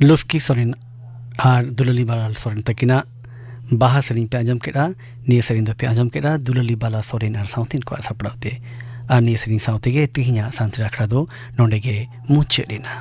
ᱞᱩᱥᱠᱤ ᱥᱚᱨᱮᱱ ᱟᱨ ᱫᱩᱞᱟᱹᱞᱤ ᱵᱟᱞᱟ ᱥᱚᱨᱮᱱ ᱛᱟᱹᱠᱤᱱᱟᱜ ᱵᱟᱦᱟ ᱥᱮᱨᱮᱧ ᱯᱮ ᱟᱸᱡᱚᱢ ᱠᱮᱫᱼᱟ᱾ ᱱᱤᱭᱟᱹ ᱥᱮᱨᱮᱧ ᱫᱚᱯᱮ ᱟᱸᱡᱚᱢ ᱠᱮᱫᱼᱟ ᱫᱩᱞᱟᱹᱞᱤ ᱵᱟᱞᱟ ᱥᱚᱨᱮᱱ ᱟᱨ ᱥᱟᱶᱛᱮᱱ ᱠᱚᱣᱟᱜ ᱥᱟᱯᱲᱟᱣ ᱛᱮ᱾ ᱟᱨ ᱱᱤᱭᱟᱹ ᱥᱮᱨᱮᱧ ᱥᱟᱶ ᱛᱮᱜᱮ ᱛᱤᱦᱤᱧᱟᱜ ᱥᱟᱱᱛᱟᱲ ᱟᱠᱷᱲᱟ ᱫᱚ ᱱᱚᱰᱮ ᱜᱮ ᱢᱩᱪᱟᱹᱫ ᱮᱱᱟ᱾